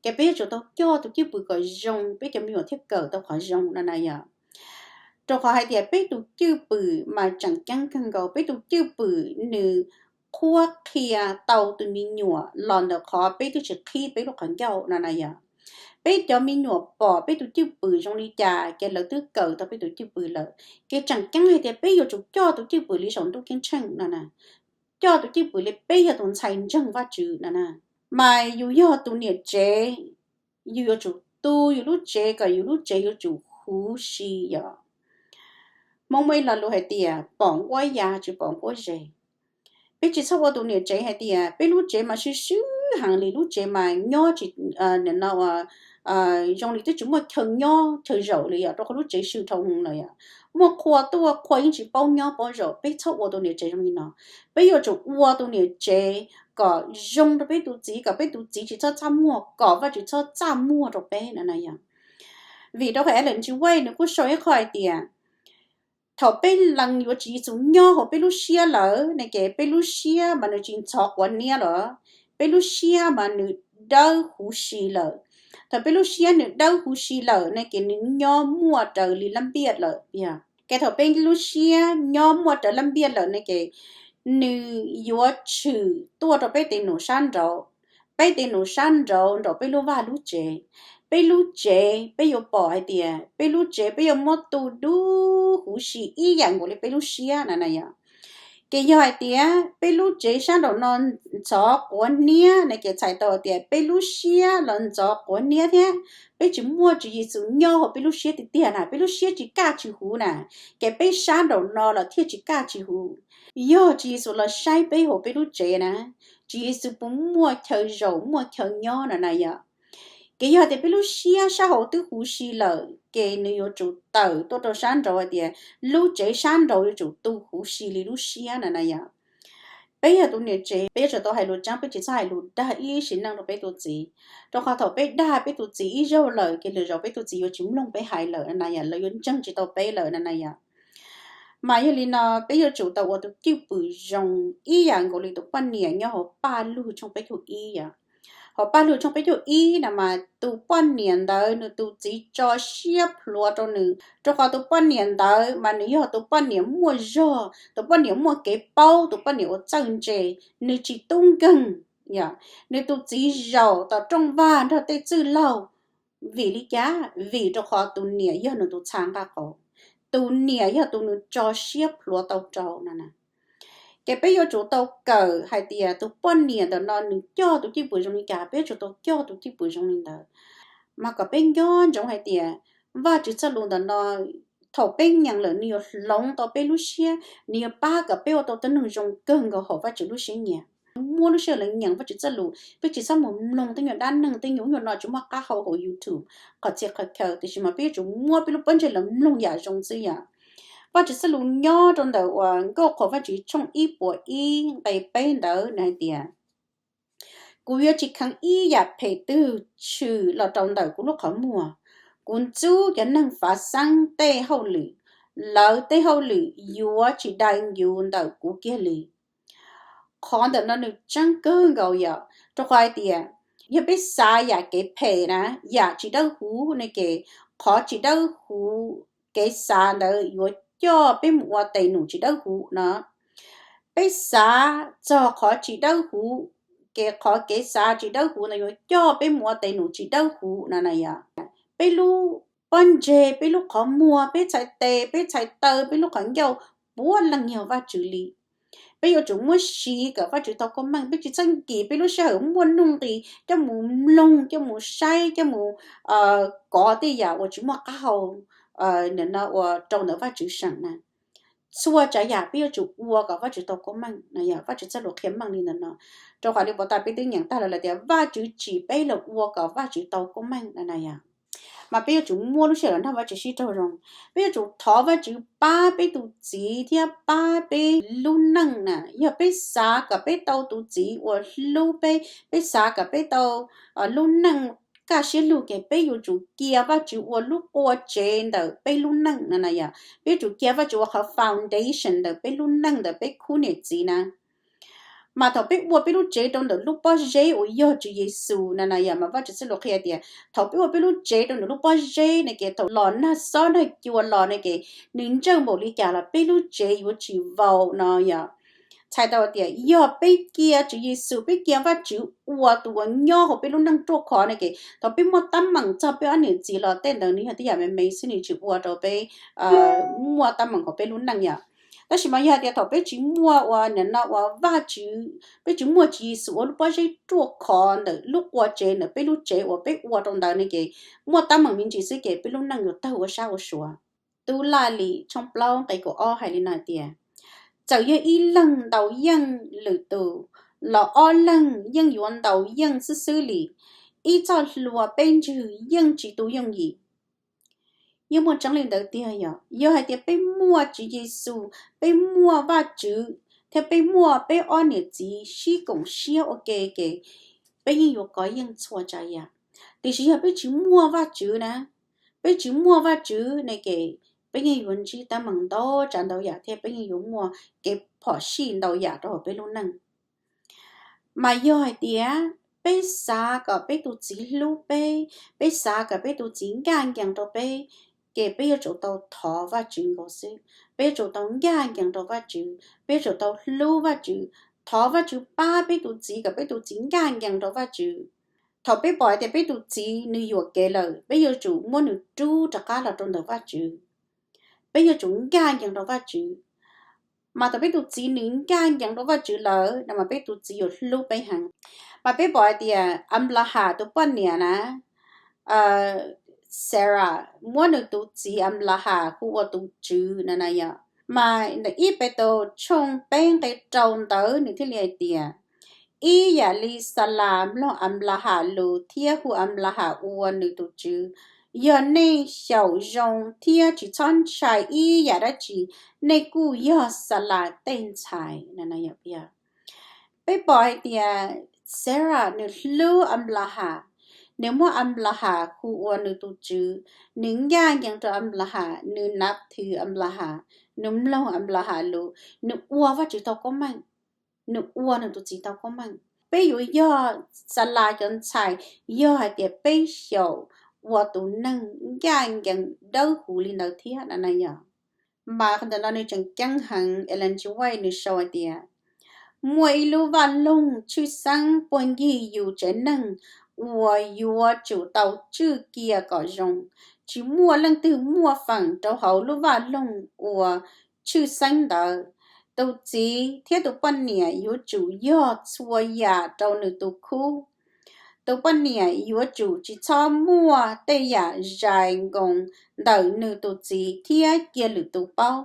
Ces peb yuav tsum tau coj tus cwj pwm kom zoo peb cov me nyuam thiaj kawm tau qhov zoo no na yom. Rau qhov hais tias peb tus cwj pwm mas tseem ceeb kawg nkaus, peb tus cwj pwm nws qhuab qhia tau tus me nyuam los ntawm qhov peb twb tsis qhib peb lub qhov ncauj no na yom. Peb cov me nyuam pom peb tus cwj pwm zoo li cas ces lawv twb kawm tau peb tus cwj pwm lawm. Ces tseem ceeb hais tias peb yuav tsum coj tus cwj pwm li saum ntuj ceeb tsheej no na, coj tus cwj pwm li peb yog tus ntxhais ntseeg Vajtswv no na. Mas yus yog tus niam tsev, yus yuav tsum tu yus lub tsev kom yus lub tsev yuav tsum huv si yom. Hmoob muaj ib lo lus hais tias pom nquab ya tsis pom nquab zes. Peb tsis txhob ua tus niam tsev hais tias peb lub tsev mas swb swb heev li, lub tsev mas nyob tsis, no, zoo li twb tsis muaj chaw nyob chaw zaum li yom, rau qhov lub tsev swb dhau heev lawm yom. Muaj qhua tuaj qhua yeej tsis paub nyob paub zaum. Peb txhob ua tus niam tsev zoo li no. Peb yuav tsum ua tus niam tsev kom zoo rau peb tus txiv, kom peb tus txiv tsis txhob txaj muag, kom Vajtswv txhob txaj muag rau peb no na yom. Vim rau qhov Ellen G. White nws kuj sau ib qho hais tias thaum peb lees yuav tswv Yexus nyob hauv peb lub siab lawm ne ces peb lub siab mas nws tsis ntxhov quav niab lawm, peb lub siab mas nws dawb huv si lawm. Thaum peb lub siab nws dawb huv si lawm ne ces nws nyob muaj raws li lab npiaj lawm. Ces thaum peb lub siab nyob muaj raws lab npiaj lawm ne ces nws yuav tshwm tuaj rau peb tes num sab nraud, peb tes num sab nraud nraum peb lub vaj lub tsev. Peb lub tsev peb yuav pom hais tias peb lub tsev peb yuav muab tu dub huv si ib yam nkaus li peb lub siab na na yom. Ces yog hais tias peb lub tsev sab nraum no ntxhov quav niab ne ces txhais tau hais tias peb lub siab los ntxhov quav niab thiab. Peb tsis muaj tswv Yexus nyob hauv peb lub siab tiag tiag na, peb lub siab tsis kaj tsis huv na, ces peb sab nraum no los thiaj tsis kaj tsis huv. Yog tswv Yexus los saib peb hauv peb lub tsev na, tswv Yexus puas muaj chaw zaum muaj chaw nyob no na yom. Ces yog tias peb lub siab sab hauv twb huv si lawm ces nws yuav tsum tawm tuaj rau sab nraud hais tias lub tsev sab nraud yuav tsum tu huv si li lub siab no na yom. Peb yog tus niam tsev peb yuav tsum tau hais lus tseeb, peb tsis txhob hais lus dag ib sim neej rau peb tus txiv, rau qhov thaum peb dag peb tus txiv ib zaug lawm ces lwm zaus peb tus txiv yuav tsis mloog peb hais lawm na yom, lawv yuav ntseeg tsis tau peb lawm na na yom. Mas yog li no peb yuav tsum tau ua tus cwj pwm zoo ib yam nkaus li tus poj niam nyob hauv Paj Lug tshooj peb caug ib yom. Hauv Paj Lug tshooj peb caug ib na mas tus poj niam ntawd nws tus txiv tso siab plhuav rau nws, rau qhov tus poj niam ntawd mas nws yog tus poj niam muaj zog, tus poj niam muaj kev paub, tus poj niam uas txawj ntse, nws tsis tub nkeeg. Nws tus txiv zaum tom rooj vag nrog tej txwj laug. Vim li cas? Vim rau qhov tus niam yog nws tus txha nqaj qaum, tus niam yog tus nws tso siab plhuav tau rau no na. Ces peb yuav tsum tau kawm hais tias tus poj niam ntawm no nws coj tus cwj pwm zoo li cas, peb yuav tsum tau coj tus cwj pwm zoo li ntawd. Mas kom peb nco ntsoov hais tias Vajtswv txoj lus ntawm no, thaum peb nyeem lawm nws yuav hloov tau peb lub siab, nws yuav pab kom peb ua tau tus neeg zoo kawg nkaus hauv Vajtswv lub siab nyiam. Muab lub sij hawm los nyeem Vajtswv txoj lus, peb tsis txhob mus mloog tej nyuag dab neeg tej nyuag ub nyuag no tsis muaj qab hau hauv YouTube qhov txhia qhov chaw, tiam sis mas peb yuav tsum muab peb lub pob ntseg los mloog yam zoo xwb yom. Vajtswv txoj lus nyob rau ntawm uas Nkauj Qhuas Vajtswv tshooj ib puas ib nqe peb ntawd nws hais tias, kuv yuav tsis kheev ib yam phem twg tshwm los rau ntawm kuv lub qhov muag. Kuv ntxub cov neeg fav xeeb tej hauj lwm, lawv tej hauj lwm yuav tsis dai ncuv ntawm kuv kiag li. Qhov ntawm no nws tseeb kawg nkaus yom, rau qhov hais tias yog peb xav yam kev phem na, yam tsis dawb huv ne ces qhov tsis dawb huv kev xav ntawd yuav coj peb mus ua tes num tsis dawb huv no. Peb xav txog qhov tsis dawb huv, ces qhov kev xav tsis dawb huv ntawd yuav coj peb mus ua tes num tsis dawb huv no na yom. Peb lub pob ntseg, peb lub qhov muag, peb txhais tes, peb txhais taw, peb lub qhov ncauj puav leej yog Vajtswv li. Peb yuav tsum muab siv kom Vajtswv tau koob meej, peb tsis txhob nkim peb lub sij hawm muaj nuj nqis coj mus mloog, coj mus saib, coj mus kov tej yam uas tsis muaj qab hau nim no uas rau ntawm Vajtswv seem na. Txhua tsav yam peb yuav tsum ua kom Vajtswv tau koob meej na yom. Vajtswv txoj lus qhia meej li ntawm no, rau qhov li puas tas peb twb nyeem tag lawm tias Vajtswv tsim peb los ua kom Vajtswv tau koob meej na na yom. Mas peb yuav tsum muab lub sij hawm los nrog Vajtswv sib raug zoo. Peb yuav tsum thov Vajtswv pab peb tus txiv thiab pab peb lub neej na. Yog peb xav kom peb tau tus txiv uas hlub peb, peb xav kom peb tau lub neej kaj siab lug ces peb yuav tsum cia Vajtswv ua lub qua tsev ntawm peb lub neej na na yom. Peb yuav tsum cia Vajtswv ua qhov foundation ntawm peb lub neej ntawm peb khub niam txiv na. Mas thaum peb ua peb lub tsev rau ntawm lub pob zeb uas yog Tswv Yexus na na yom, mas Vajtswv txoj lus qhia tias thaum peb ua peb lub tsev rau ntawm lub pob zeb ne ces thaum los nag xob nag cua los ne ces nws ntsawj npaum li cas los peb lub tsev yuav tsis vau no yom. Txhais tau tias yog peb cia Tswv Yexus, peb cia Vajtswv ua tus uas nyob hauv peb lub neej ruaj khov ne ces thaum peb muaj teeb meem txog peb ob niam txiv los tej ntawd nws yog tej yam me me xwb, nws tsis ua rau peb muaj teeb meem hauv peb lub neej yom. Tab sis mas yog hais tias thaum peb tsis muaj ua nim no ua Vajtswv, peb tsis muaj Tswv Yexus ua lub pob zeb ruaj khov ntawm lub qua tsev ntawm peb lub tsev uas peb ua rau ntawd ne ces muaj teeb meem me ntsis xwb ces peb lub neej yuav tawg ua sab ua sua. Tub Laj Lim tshooj plaub nqe kaum ob hais li no hais tias, txawm yog ib leeg ntaus yeej lwm tus los ob leeg yeej yuav ntaus yeej xwb xwb li. Ib txoj hlua peb ntswg yeej tsis tu yooj yim. Yeej muaj tseeb li ntawd tiag yom. Yog hais tias peb muaj Tswv Yexus, peb muaj Vajtswv thiab peb muaj peb ob niam txiv sib koom siab ua ke ces peb yeej yuav kov yeej txhua tsav yam. Tiam sis yog peb tsis muaj Vajtswv na, peb tsis muaj Vajtswv ne ces peb yeej yuav ntsib teeb meem ntau tsav ntau yam thiab peb yeej yuav muaj kev phom sij ntau yam rau hauv peb lub neej. Mas yog hais tias peb xav kom peb tus txiv hlub peb, peb xav kom peb tus txiv nkaj nkees rau peb, ces peb yuav tsum tau thov Vajtswv nkaus xwb. Peb yuav tsum tau nkaj nkees rau Vajtswv, peb yuav tsum tau hlub Vajtswv, thov Vajtswv pab peb tus txiv kom peb tus txiv nkaj nkees rau Vajtswv. Thaum peb pom hais tias peb tus txiv nws yuam kev lawm, peb yuav tsum muab nws rub rov qab los rau ntawm Vajtswv. Peb yuav tsum nkaj nkees rau Vajtswv. Mas thaum peb tus txiv nws nkaj nkees rau Vajtswv lawm no mas peb tus txiv yuav hlub peb heev. Mas peb pom hais tias Anplahas tus poj niam na, Sarah muab nws tus txiv Anplahas hu ua tus tswv na na yom. Mas ntawm ib Petus tshooj peb nqe rau ntawd nws thiaj li hais tias, ib yam li Xalas mloog Anplahas lus thiab hu Anplahas ua nws tus tswv, yog nej xyaum zoo thiab tsis txhob ntshai ib yam dab tsi, nej kuj yog Xalas tej ntxhais. Peb pom hais tias Sarah nws hlub Anplahas, nws muab Anplahas hu ua nws tus tswv, nws nkaj nkees rau Anplahas, nws nav thwv Anplahas, nws mloog Anplahas lus, nws ua Vajtswv tau koob meej, nws ua nws tus txiv tau koob meej. Peb yuav yog Xalas cov ntxhais yog hais tias peb xyaum ua tus neeg nkaj nkees dawb huv li ntawd thiab na na yom. Mas qhov ntawm no nws tseem ceeb heev. Ellen G. White nws sau hais tias, muaj ib lub vaj loog tshwj xeeb puag ncig yus tsev neeg uas yuav tsum tau tswj cia kom zoo. Tsis muaj leej twg muaj feem rau hauv lub vaj loog uas tshwj xeeb ntawd. Tus txiv thiab tus poj niam yuav tsum yog txhua yam rau nws tus khub. Tus poj niam yuav tsum tsis txhob muaj tej yam zais nkoos ntawm nws tus txiv thiab cia lwm tus paub.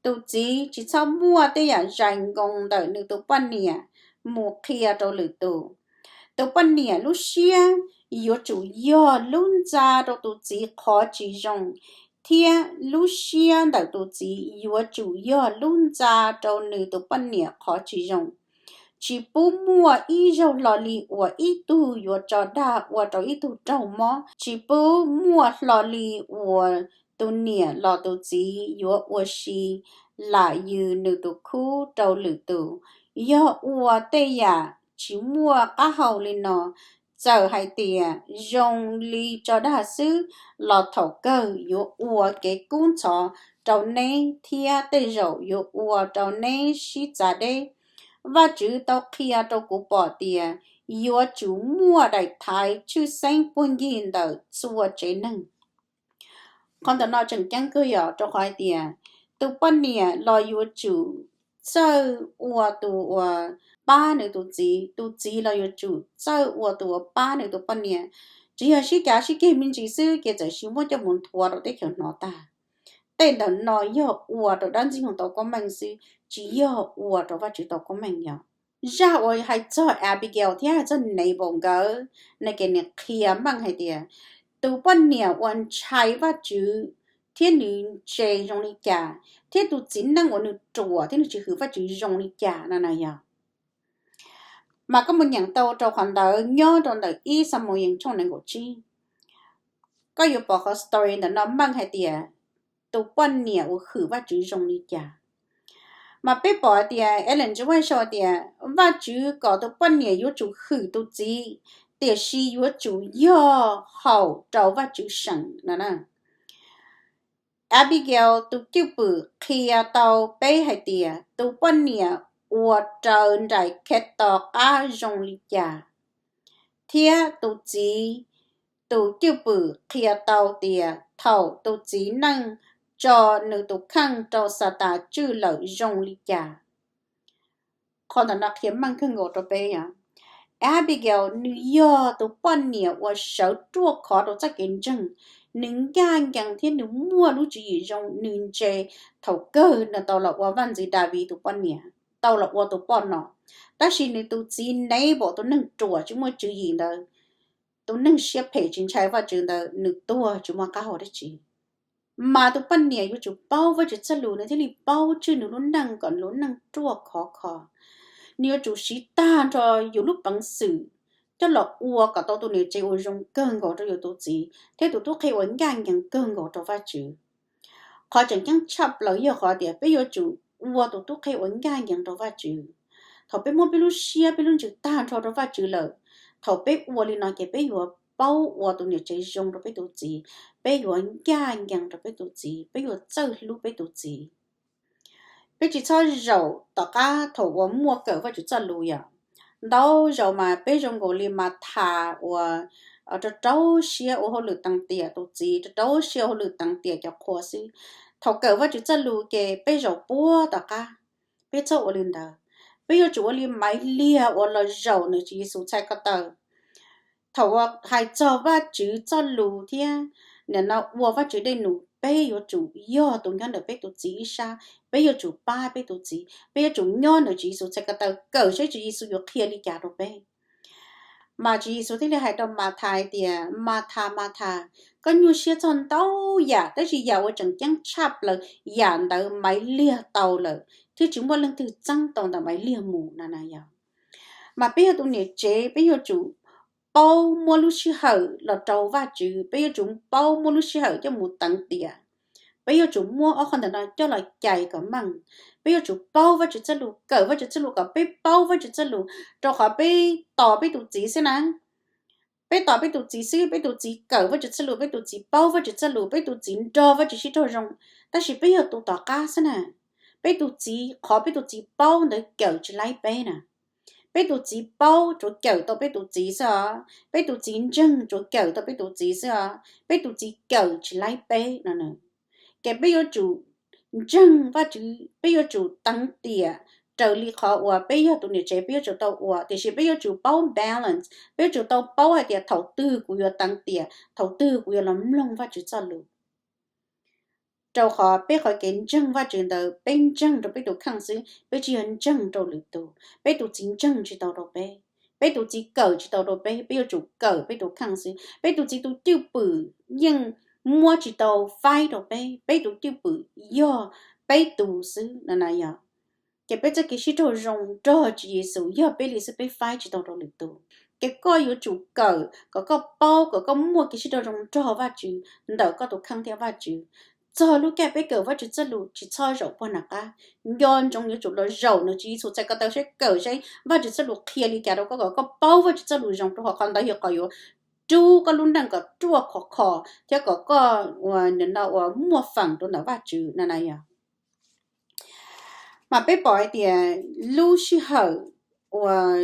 Tus txiv tsis txhob muaj tej yam zais nkoos ntawm nws tus poj niam mus qhia rau lwm tus. Tus poj niam lub siab yuav tsum yog lub ntxa rau tus txiv qhov tsis zoo, thiab lub siab ntawm tus txiv yuav tsum yog lub ntxa rau nws tus poj niam qhov tsis zoo. Tsis pub muaj ib zaug hlo li uas ib tug yuav tso dag ua rau ib tug raug mob. Tsis pub muaj hlo li uas tus niam los tus txiv yuav ua si lam yws nws tus khub rau lwm tus. Yog ua tej yam tsis muaj qab hau li no, txawm hais tias zoo li tso dag xwb los thaum kawg yuav ua kev kub ntxhov rau neb thiab tej zaum yuav ua rau neb sib txav deb. Vajtswv tau qhia rau kuv pom tias yuav tsum muaj daim thaiv tshwj xeeb puag ncig ntawm txhua tsev neeg. Qhov ntawm no tseem ceeb kawg yom, rau qhov hais tias tus poj niam los yuav tsum txawj ua tus uas pab nws tus txiv, tus txiv los yuav tsum txawj ua tus uas pab nws tus poj niam. Tsis yog sib cav sib ceg me ntsis xwb ces txawm sis muab coj mus nthuav rau teb chaws hnov tag. Tej ntawm no yog ua rau dab ntxwg nyoog tau koob meej xwb, tsis yog ua rau Vajtswv tau koob meej yog. Zaj uas hais txog Abigail thiab hais txog Nabal nkawd no ces nws qhia meej hais tias tus poj niam uas ntshai Vajtswv thiab nws ntse zoo li cas, thiab tus txiv neej uas nws ruam thiab nws tsis hwm Vajtswv zoo li cas no na yog. Mas koj mus nyeem tau rau qhov ntawd nyob rau ntawm ib Xamuyees tshooj nees nkaum tsib, koj yuav pom qhov story ntawm no meej hais tias tus poj niam uas hwm Vajtswv zoo li cas. Mas peb pom hais tias Ellen G. White sau tias Vajtswv kom tus poj niam yuav tsum hwm tus txiv, tiam sis yuav tsum yog haum rau Vajtswv seem no na. Abigail tus cwj pwm qhia tau peb hais tias tus poj niam ua raws nraim Khetos qab zoo li cas, thiab tus txiv tus cwj pwm qhia tau tias thaum tus txiv neej tso nws tus kheej rau Xatas tswj lawm zoo li cas. Qhov ntawm no qhia meej kawg nkaus rau peb yom. Abigail nws yog tus poj niam uas sawv ruaj khov rau txoj kev ntseeg, nws ncaj ncees thiab nws muaj lub tswv yim zoo, nws ntse thaum kawg nws tau los ua vaj ntxwv Daviv tus poj niam, tau los ua tus poj nom. Tab sis nws tus txiv Nabal tus neeg ruam tsis muaj tswv yim ntawd, tus neeg siab phem tsis ntshai Vajtswv ntawd nws tuag tsis muaj qab hau dab tsi. Mas tus poj niam yuav tsum paub Vajtswv txoj lus nws thiaj li paub tswj nws lub neej kom nws lub neej ruaj khov kho. Nws yuav tsum siv tag nrho yus lub peev xwm coj los ua kom tau tus niam tsev uas zoo kawg nkaus rau yus tus txiv thiab tus tub qhe uas ncaj ncees kawg nkaus rau Vajtswv. Qhov tseem ceeb tshaj plaws yog qhov tias peb yuav tsum ua tus tub qhe uas ncaj ncees rau Vajtswv. Thaum peb muab peb lub siab peb lub ntsws tag nrho rau Vajtswv lawm, thaum peb ua li no ces peb yuav paub ua tus niam tsev zoo rau peb tus txiv, peb yuav ncaj ncees rau peb tus txiv, peb yuav txawj hlub peb tus txiv. Peb tsis txhob zaum tom qab thaum uas muaj kawm Vajtswv txoj lus yom. Ntau zaus mas peb zoo nkaus li Mathas uas rau rau siab ua hauj lwm teev tiam tus txiv, rau rau siab ua hauj lwm teev tiam cov qhua xwb. Thaum kawm Vajtswv txoj lus ces peb zaum puag tom qab, peb txhob ua li ntawd. Peb yuav tsum ua li Maiv Liag uas los zaum ntawm Tswv Yexus txhais ko taw. Thaum uas hais txog Vajtswv txoj lus thiab nim no ua Vajtswv dej num, peb yuav tsum yog tus nyob ntawm peb tus txiv ib sab, peb yuav tsum pab peb tus txiv, peb yuav tsum nyob ntawm Tswv Yexus txhais ko taw kawm saib Tswv Yexus yuav qhia li cas rau peb. Mas Tswv Yexus thiaj li hais rau Mathas hais tias, Mathas, Mathas, koj nyuaj siab txog ntau yam, tab sis yam uas tseem ceeb tshaj plaws yam ntawd Maiv Liag tau lawm, thiab tsis muaj leej twg txeeb tau ntawm Maiv Liag mus no na yog. Mas peb yog tus niam tsev, peb yuav tsum paub muab lub sij hawm los rau Vajtswv, peb yuav tsum paub muab lub sij hawm coj mus teev tiam. Peb yuav tsum muab ob qho ntawm no coj los cais kom meej. Peb yuav tsum paub Vajtswv txoj lus, kawm Vajtswv txoj lus kom peb paub Vajtswv txoj lus, rau qhov peb tos peb tus txiv xwb na. Peb tos peb tus txiv xwb, peb tus txiv kawm Vajtswv txoj lus, peb tus txiv paub Vajtswv txoj lus, peb tus txiv nrog Vajtswv sib raug zoo. Tab sis peb yog tus tom qab xwb na. Peb tus txiv, qhov peb tus txiv paub ntawd cawm tsis laib peb na. Peb tus txiv paub tsuas cawm tau peb tus txiv xwb os, peb tus txiv ntseeg tsuas cawm tau peb tus txiv xwb os, peb tus txiv cawm tsis laib peb no. Ces peb yuav tsum ntseeg Vajtswv, peb yuav tsum teev tiam raws li qhov uas peb yog tus niam tsev peb yuav tsum tau ua, tiam sis peb yuav tsum paub balance, peb yuav tsum tau paub hais tias thaum twg kuv yuav teev tiam, thaum twg kuv yuav los mloog Vajtswv txoj lus. Rau qhov peb qhov kev ntseeg Vajtswv ntawd peb ntseeg rau peb tus kheej xwb, peb tsis yog ntseeg rau lwm tus. Peb tus txiv ntseeg tsis tau rau peb, peb tus txiv kawm tsis tau rau peb, peb yuav tsum kawm peb tus kheej xwb. Peb tus txiv tus cwj pwm yeej muab tsis tau faib rau peb, peb tus cwj pwm yog peb tus xwb no na yog. Ces peb txoj kev sib raug zoo nrog Tswv Yexus yog peb li xwb, peb faib tsis tau rau lwm tus. Ces koj yuav tsum kawm kom koj paub, kom koj muaj kev sib raug zoo nrog Vajtswv ntawm koj tus kheej thiab Vajtswv. Txog lub caij peb kawm Vajtswv txoj lus tsis txhob zaum puag nram qab. Nco ntsoov yuav tsum los zaum ntawm Tswv Yexus txhais ko taw saib, kawm saib Vajtswv txoj lus qhia li cas rau koj kom koj paub Vajtswv txoj lus zoo, rau qhov qhov ntawd yog qhov yuav rub koj lub neej kom ruaj khov kho thiab kom koj ua, nim no ua muaj feem rau ntawm Vajtswv no na yog. Mas peb pom hais tias lub sij hawm uas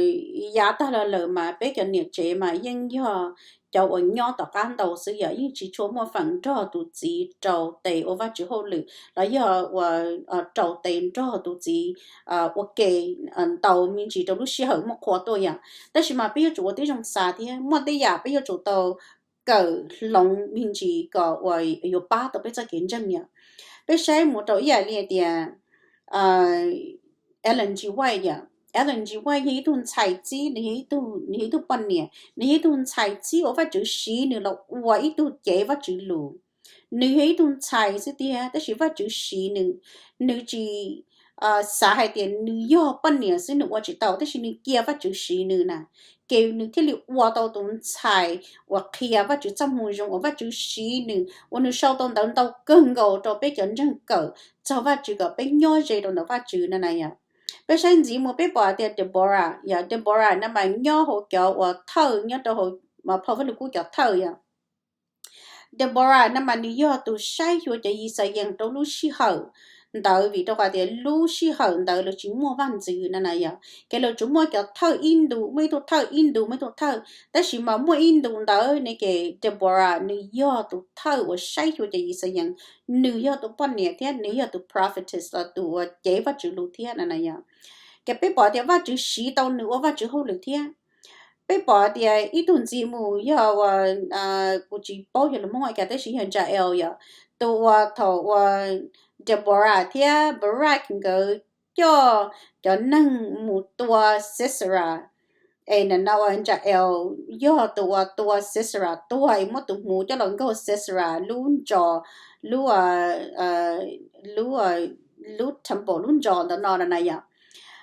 yav tag los lawm mas peb cov niam tsev mas yeej yog cov uas nyob tom qab ntau xwb yom, yeej tsis tshua muaj feem nrog tus txiv rau tes ua Vajtswv hauj lwm los yog ua rau tes nrog tus txiv ua ke ntau me ntsis rau lub sij hawm muaj qhua tuaj yom. Tab sis mas peb yuav tsum ua tib zoo xav thiab muaj tej yam peb yuav tsum tau kawm hloov me ntsis kom uas yuav pab tau peb txoj kev ntseeg yom. Peb saib mus rau ib yam li tias Ellen G. White yom. Ellen G. White yog ib tug ntxhais txib, nws yog ib tug, nws yog ib tug poj niam, nws yog ib tug ntxhais txib uas Vajtswv siv nws los ua ib tug cev Vajtswv lus. Nws yog ib tug ntxhais xwb tiag tab sis Vajtswv siv nws, nws tsis xav hais tias nws yog poj niam xwb nws ua tsis tau, tab sis nws cia Vajtswv siv nws na, ces nws thiaj li ua tau tus ntxhais uas qhia Vajtswv txoj moo zoo uas Vajtswv siv nws ua nws sau tau ntawv ntau kawg nkaus rau peb cov ntseeg kawm txog Vajtswv kom peb nyob ze rau ntawm Vajtswv na na yom. Peb saib ntxiv mus peb pom tias Deborah yom, Deborah na mas nyob hauv cov uas thawj nyob rau hauv phau Vaj Lug Kub cov thawj yom. Deborah na mas nws yog tus saib xyuas cov Yixalayees rau lub sij hawm ntawd vim rau qhov tias lub sij hawm ntawd lawv tsis muaj vaj ntxwv na na yom, ces lawv tsuas muaj cov thawj ib ntus, muaj ib tug thawj ib ntus, muaj ib tug thawj, tab sis mas muaj ib ntus ntawd ne ces Deborah nws yog tus thawj uas saib xyuas cov Yixalayees, nws yog tus poj niam thiab nws yog tus prophetess los tus uas cev Vajtswv lus thiab na na yom. Ces peb pom tias Vajtswv siv tau nws ua Vajtswv hauj lwm thiab. Peb pom tias ib tug ntxiv mus yog uas kuv tsis paub yog lus Hmoob ua cas tab sis yog Jael yom, tus uas thaum uas Deborah thiab Barak nkawd coj cov neeg mus tua Sisera, es nim no uas Jael yog tus uas tua Sisera tuag es muab tus hmuv coj los nkaug Sisera lub ntsos, lub lub lub temple lub ntsos ntawm no na yom.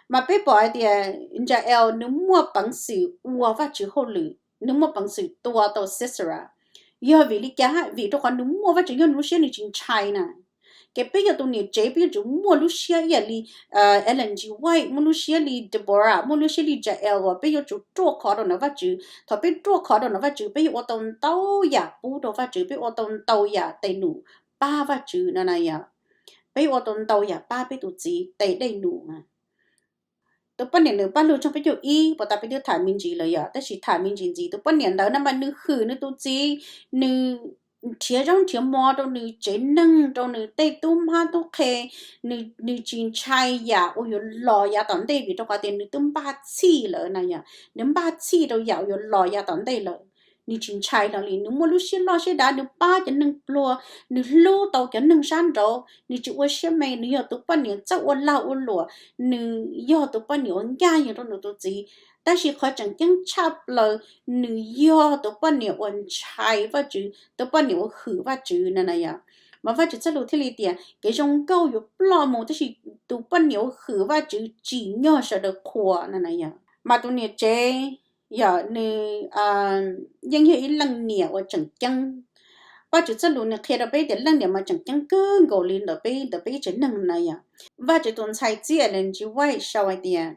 Mas peb pom hais tias Jael nws muaj peev xwm ua Vajtswv hauj lwm, nws muaj peev xwm tua tau Sisera. Yog vim li cas? Vim rau qhov nws muaj Vajtswv nyob nws lub siab, nws tsis ntshai na. Ces peb yog tus niam tsev peb yuav tsum muaj lub siab ib yam li Ellen G. White, muaj lub siab li Deborah, muaj lub siab li Jael uas peb yuav tsum ruaj khov rau ntawm Vajtswv. Thaum peb ruaj khov rau ntawm Vajtswv peb yuav ua tau ntau yam pub rau Vajtswv, peb ua tau ntau yam tes num pab Vajtswv no na yom. Peb ua tau ntau yam pab peb tus txiv tes dej num. Tus poj niam nws Paj Lug tshooj peb caug ib puas tas peb twb tham me ntsis lawm yom, tab sis tham me ntsis ntxiv. Tus poj niam ntawd no mas nws hwm nws tus txiv, nws nrhiav zaub nrhiav mov rau nws tsev neeg, rau nws tej tub mab tub qhe, nws tsis ntshai yam uas yuav los yav tom ntej vim rau qhov tias nws twb npaj txhij lawm na yom, nws npaj txhij rau yam uas yuav los yav tom ntej lawm. Nws tsis ntshai hlo li, nws muaj lub siab loj siab dav, nws pab cov neeg pluag, nws hlub tau cov neeg sab nraud, nws tsis ua siab me, nws yog tus poj niam txawj ua lag ua luam, nws yog tus poj niam uas ncaj ncees rau nws tus txiv. Tab sis qhov tseem ceeb tshaj plaws, nws yog tus poj niam uas ntshai Vajtswv, tus poj niam uas hwm Vajtswv na na yom. Mas Vajtswv txoj lus thiaj li tias kev zoo nkauj yuav ploj mus tab sis tus poj niam uas hwm Vajtswv tsim nyog sawv daws qhuas na na yom. Mas tus niam tsev yog nws yeej yog ib leej niam uas tseem ceeb. Vajtswv txoj lus nws qhia rau peb tias leej niam mas tseem ceeb kawg nkaus li ntawm peb, ntawm peb ib tsev neeg na yom. Vajtswv tus ntxhais txib Ellen G. White sau hais tias,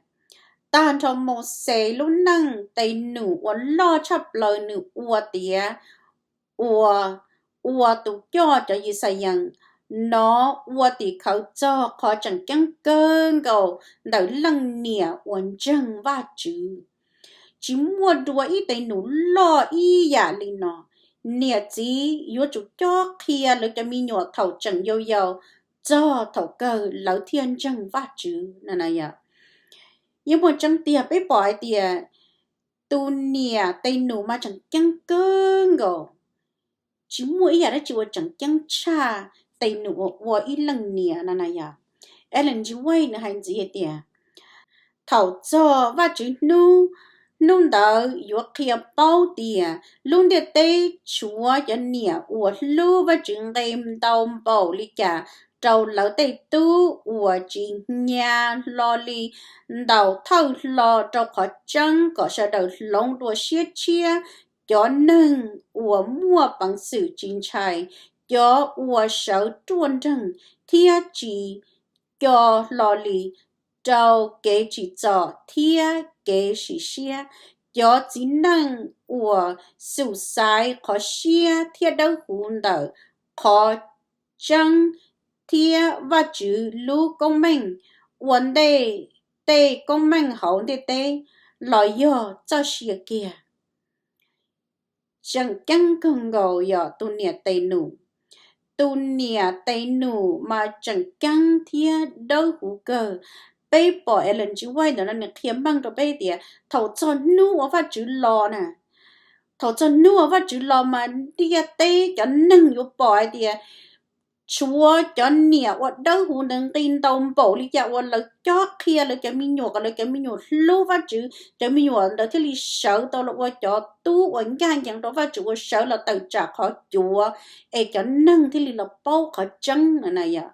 tag nrho Mauxes lub neej tes num uas loj tshaj plaws nws ua tiav uas ua tus coj cov Yixalayees no ua tim khawv txog qhov tseem ceeb kawg nkaus ntawm leej niam uas ntseeg Vajtswv. Tsis muaj dua ib tes num loj ib yam li no. Niam txiv yuav tsum cob qhia lawv cov me nyuam thaum tseem yau yau txog thaum kawg lawv thiaj ntseeg Vajtswv na na yom. Yeej muaj tseeb tiag, peb pom hais tias tus niam tes num mas tseem ceeb kawg nkaus. Tsis muaj ib yam dab tsi uas tseem ceeb tshaj tes num uas ua ib leej niam na na yom. Ellen G. White nws hais ntxiv hais tias, thaum txog Vajtswv hnub, hnub ntawd yuav qhia paub tias lub ntiaj teb tshuav cov niam uas hlub Vajtswv nqe ntau npaum li cas rau lawv tej tub uas tsis hnyav hlo li ntau thawj hlo rau qhov tseeb kom sawv daws hloov dua siab tshiab. Cov neeg uas muaj peev xwm tsis ntshai, cov uas sawv ruaj nreeg thiab tsis co hlo li rau kev tsim txom thiab kev sim siab, cov txiv neej uas xum xaiv qhov siab thiab dawb huv ntawm qhov tseeb thiab Vajtswv lub koob meej ua ntej tej koob meej hauv ntiaj teb los yog txoj sia kiag. Tseem ceeb kawg nkaus yog tus niam tes num. Tus niam tes num mas tseem ceeb thiab dawb huv kawg. Peb pom Ellen G. White ntawm no nws qhia meej rau peb tias thaum txog hnub uas Vajtswv los na, thaum txog hnub uas Vajtswv los mas ntiaj teb cov neeg yuav pom hais tias tshuav cov niam uas dawb huv ntawd nqi ntau npaum li cas uas lawv cob qhia lawv cov me nyuam kom lawv cov me nyuam hlub Vajtswv, cov me nyuam ntawd thiaj li sawv tau los ua cov tub uas ncaj ncees rau Vajtswv, uas sawv los tawm tsam qhov cuav, es cov neeg thiaj li los paub qhov tseeb na yom.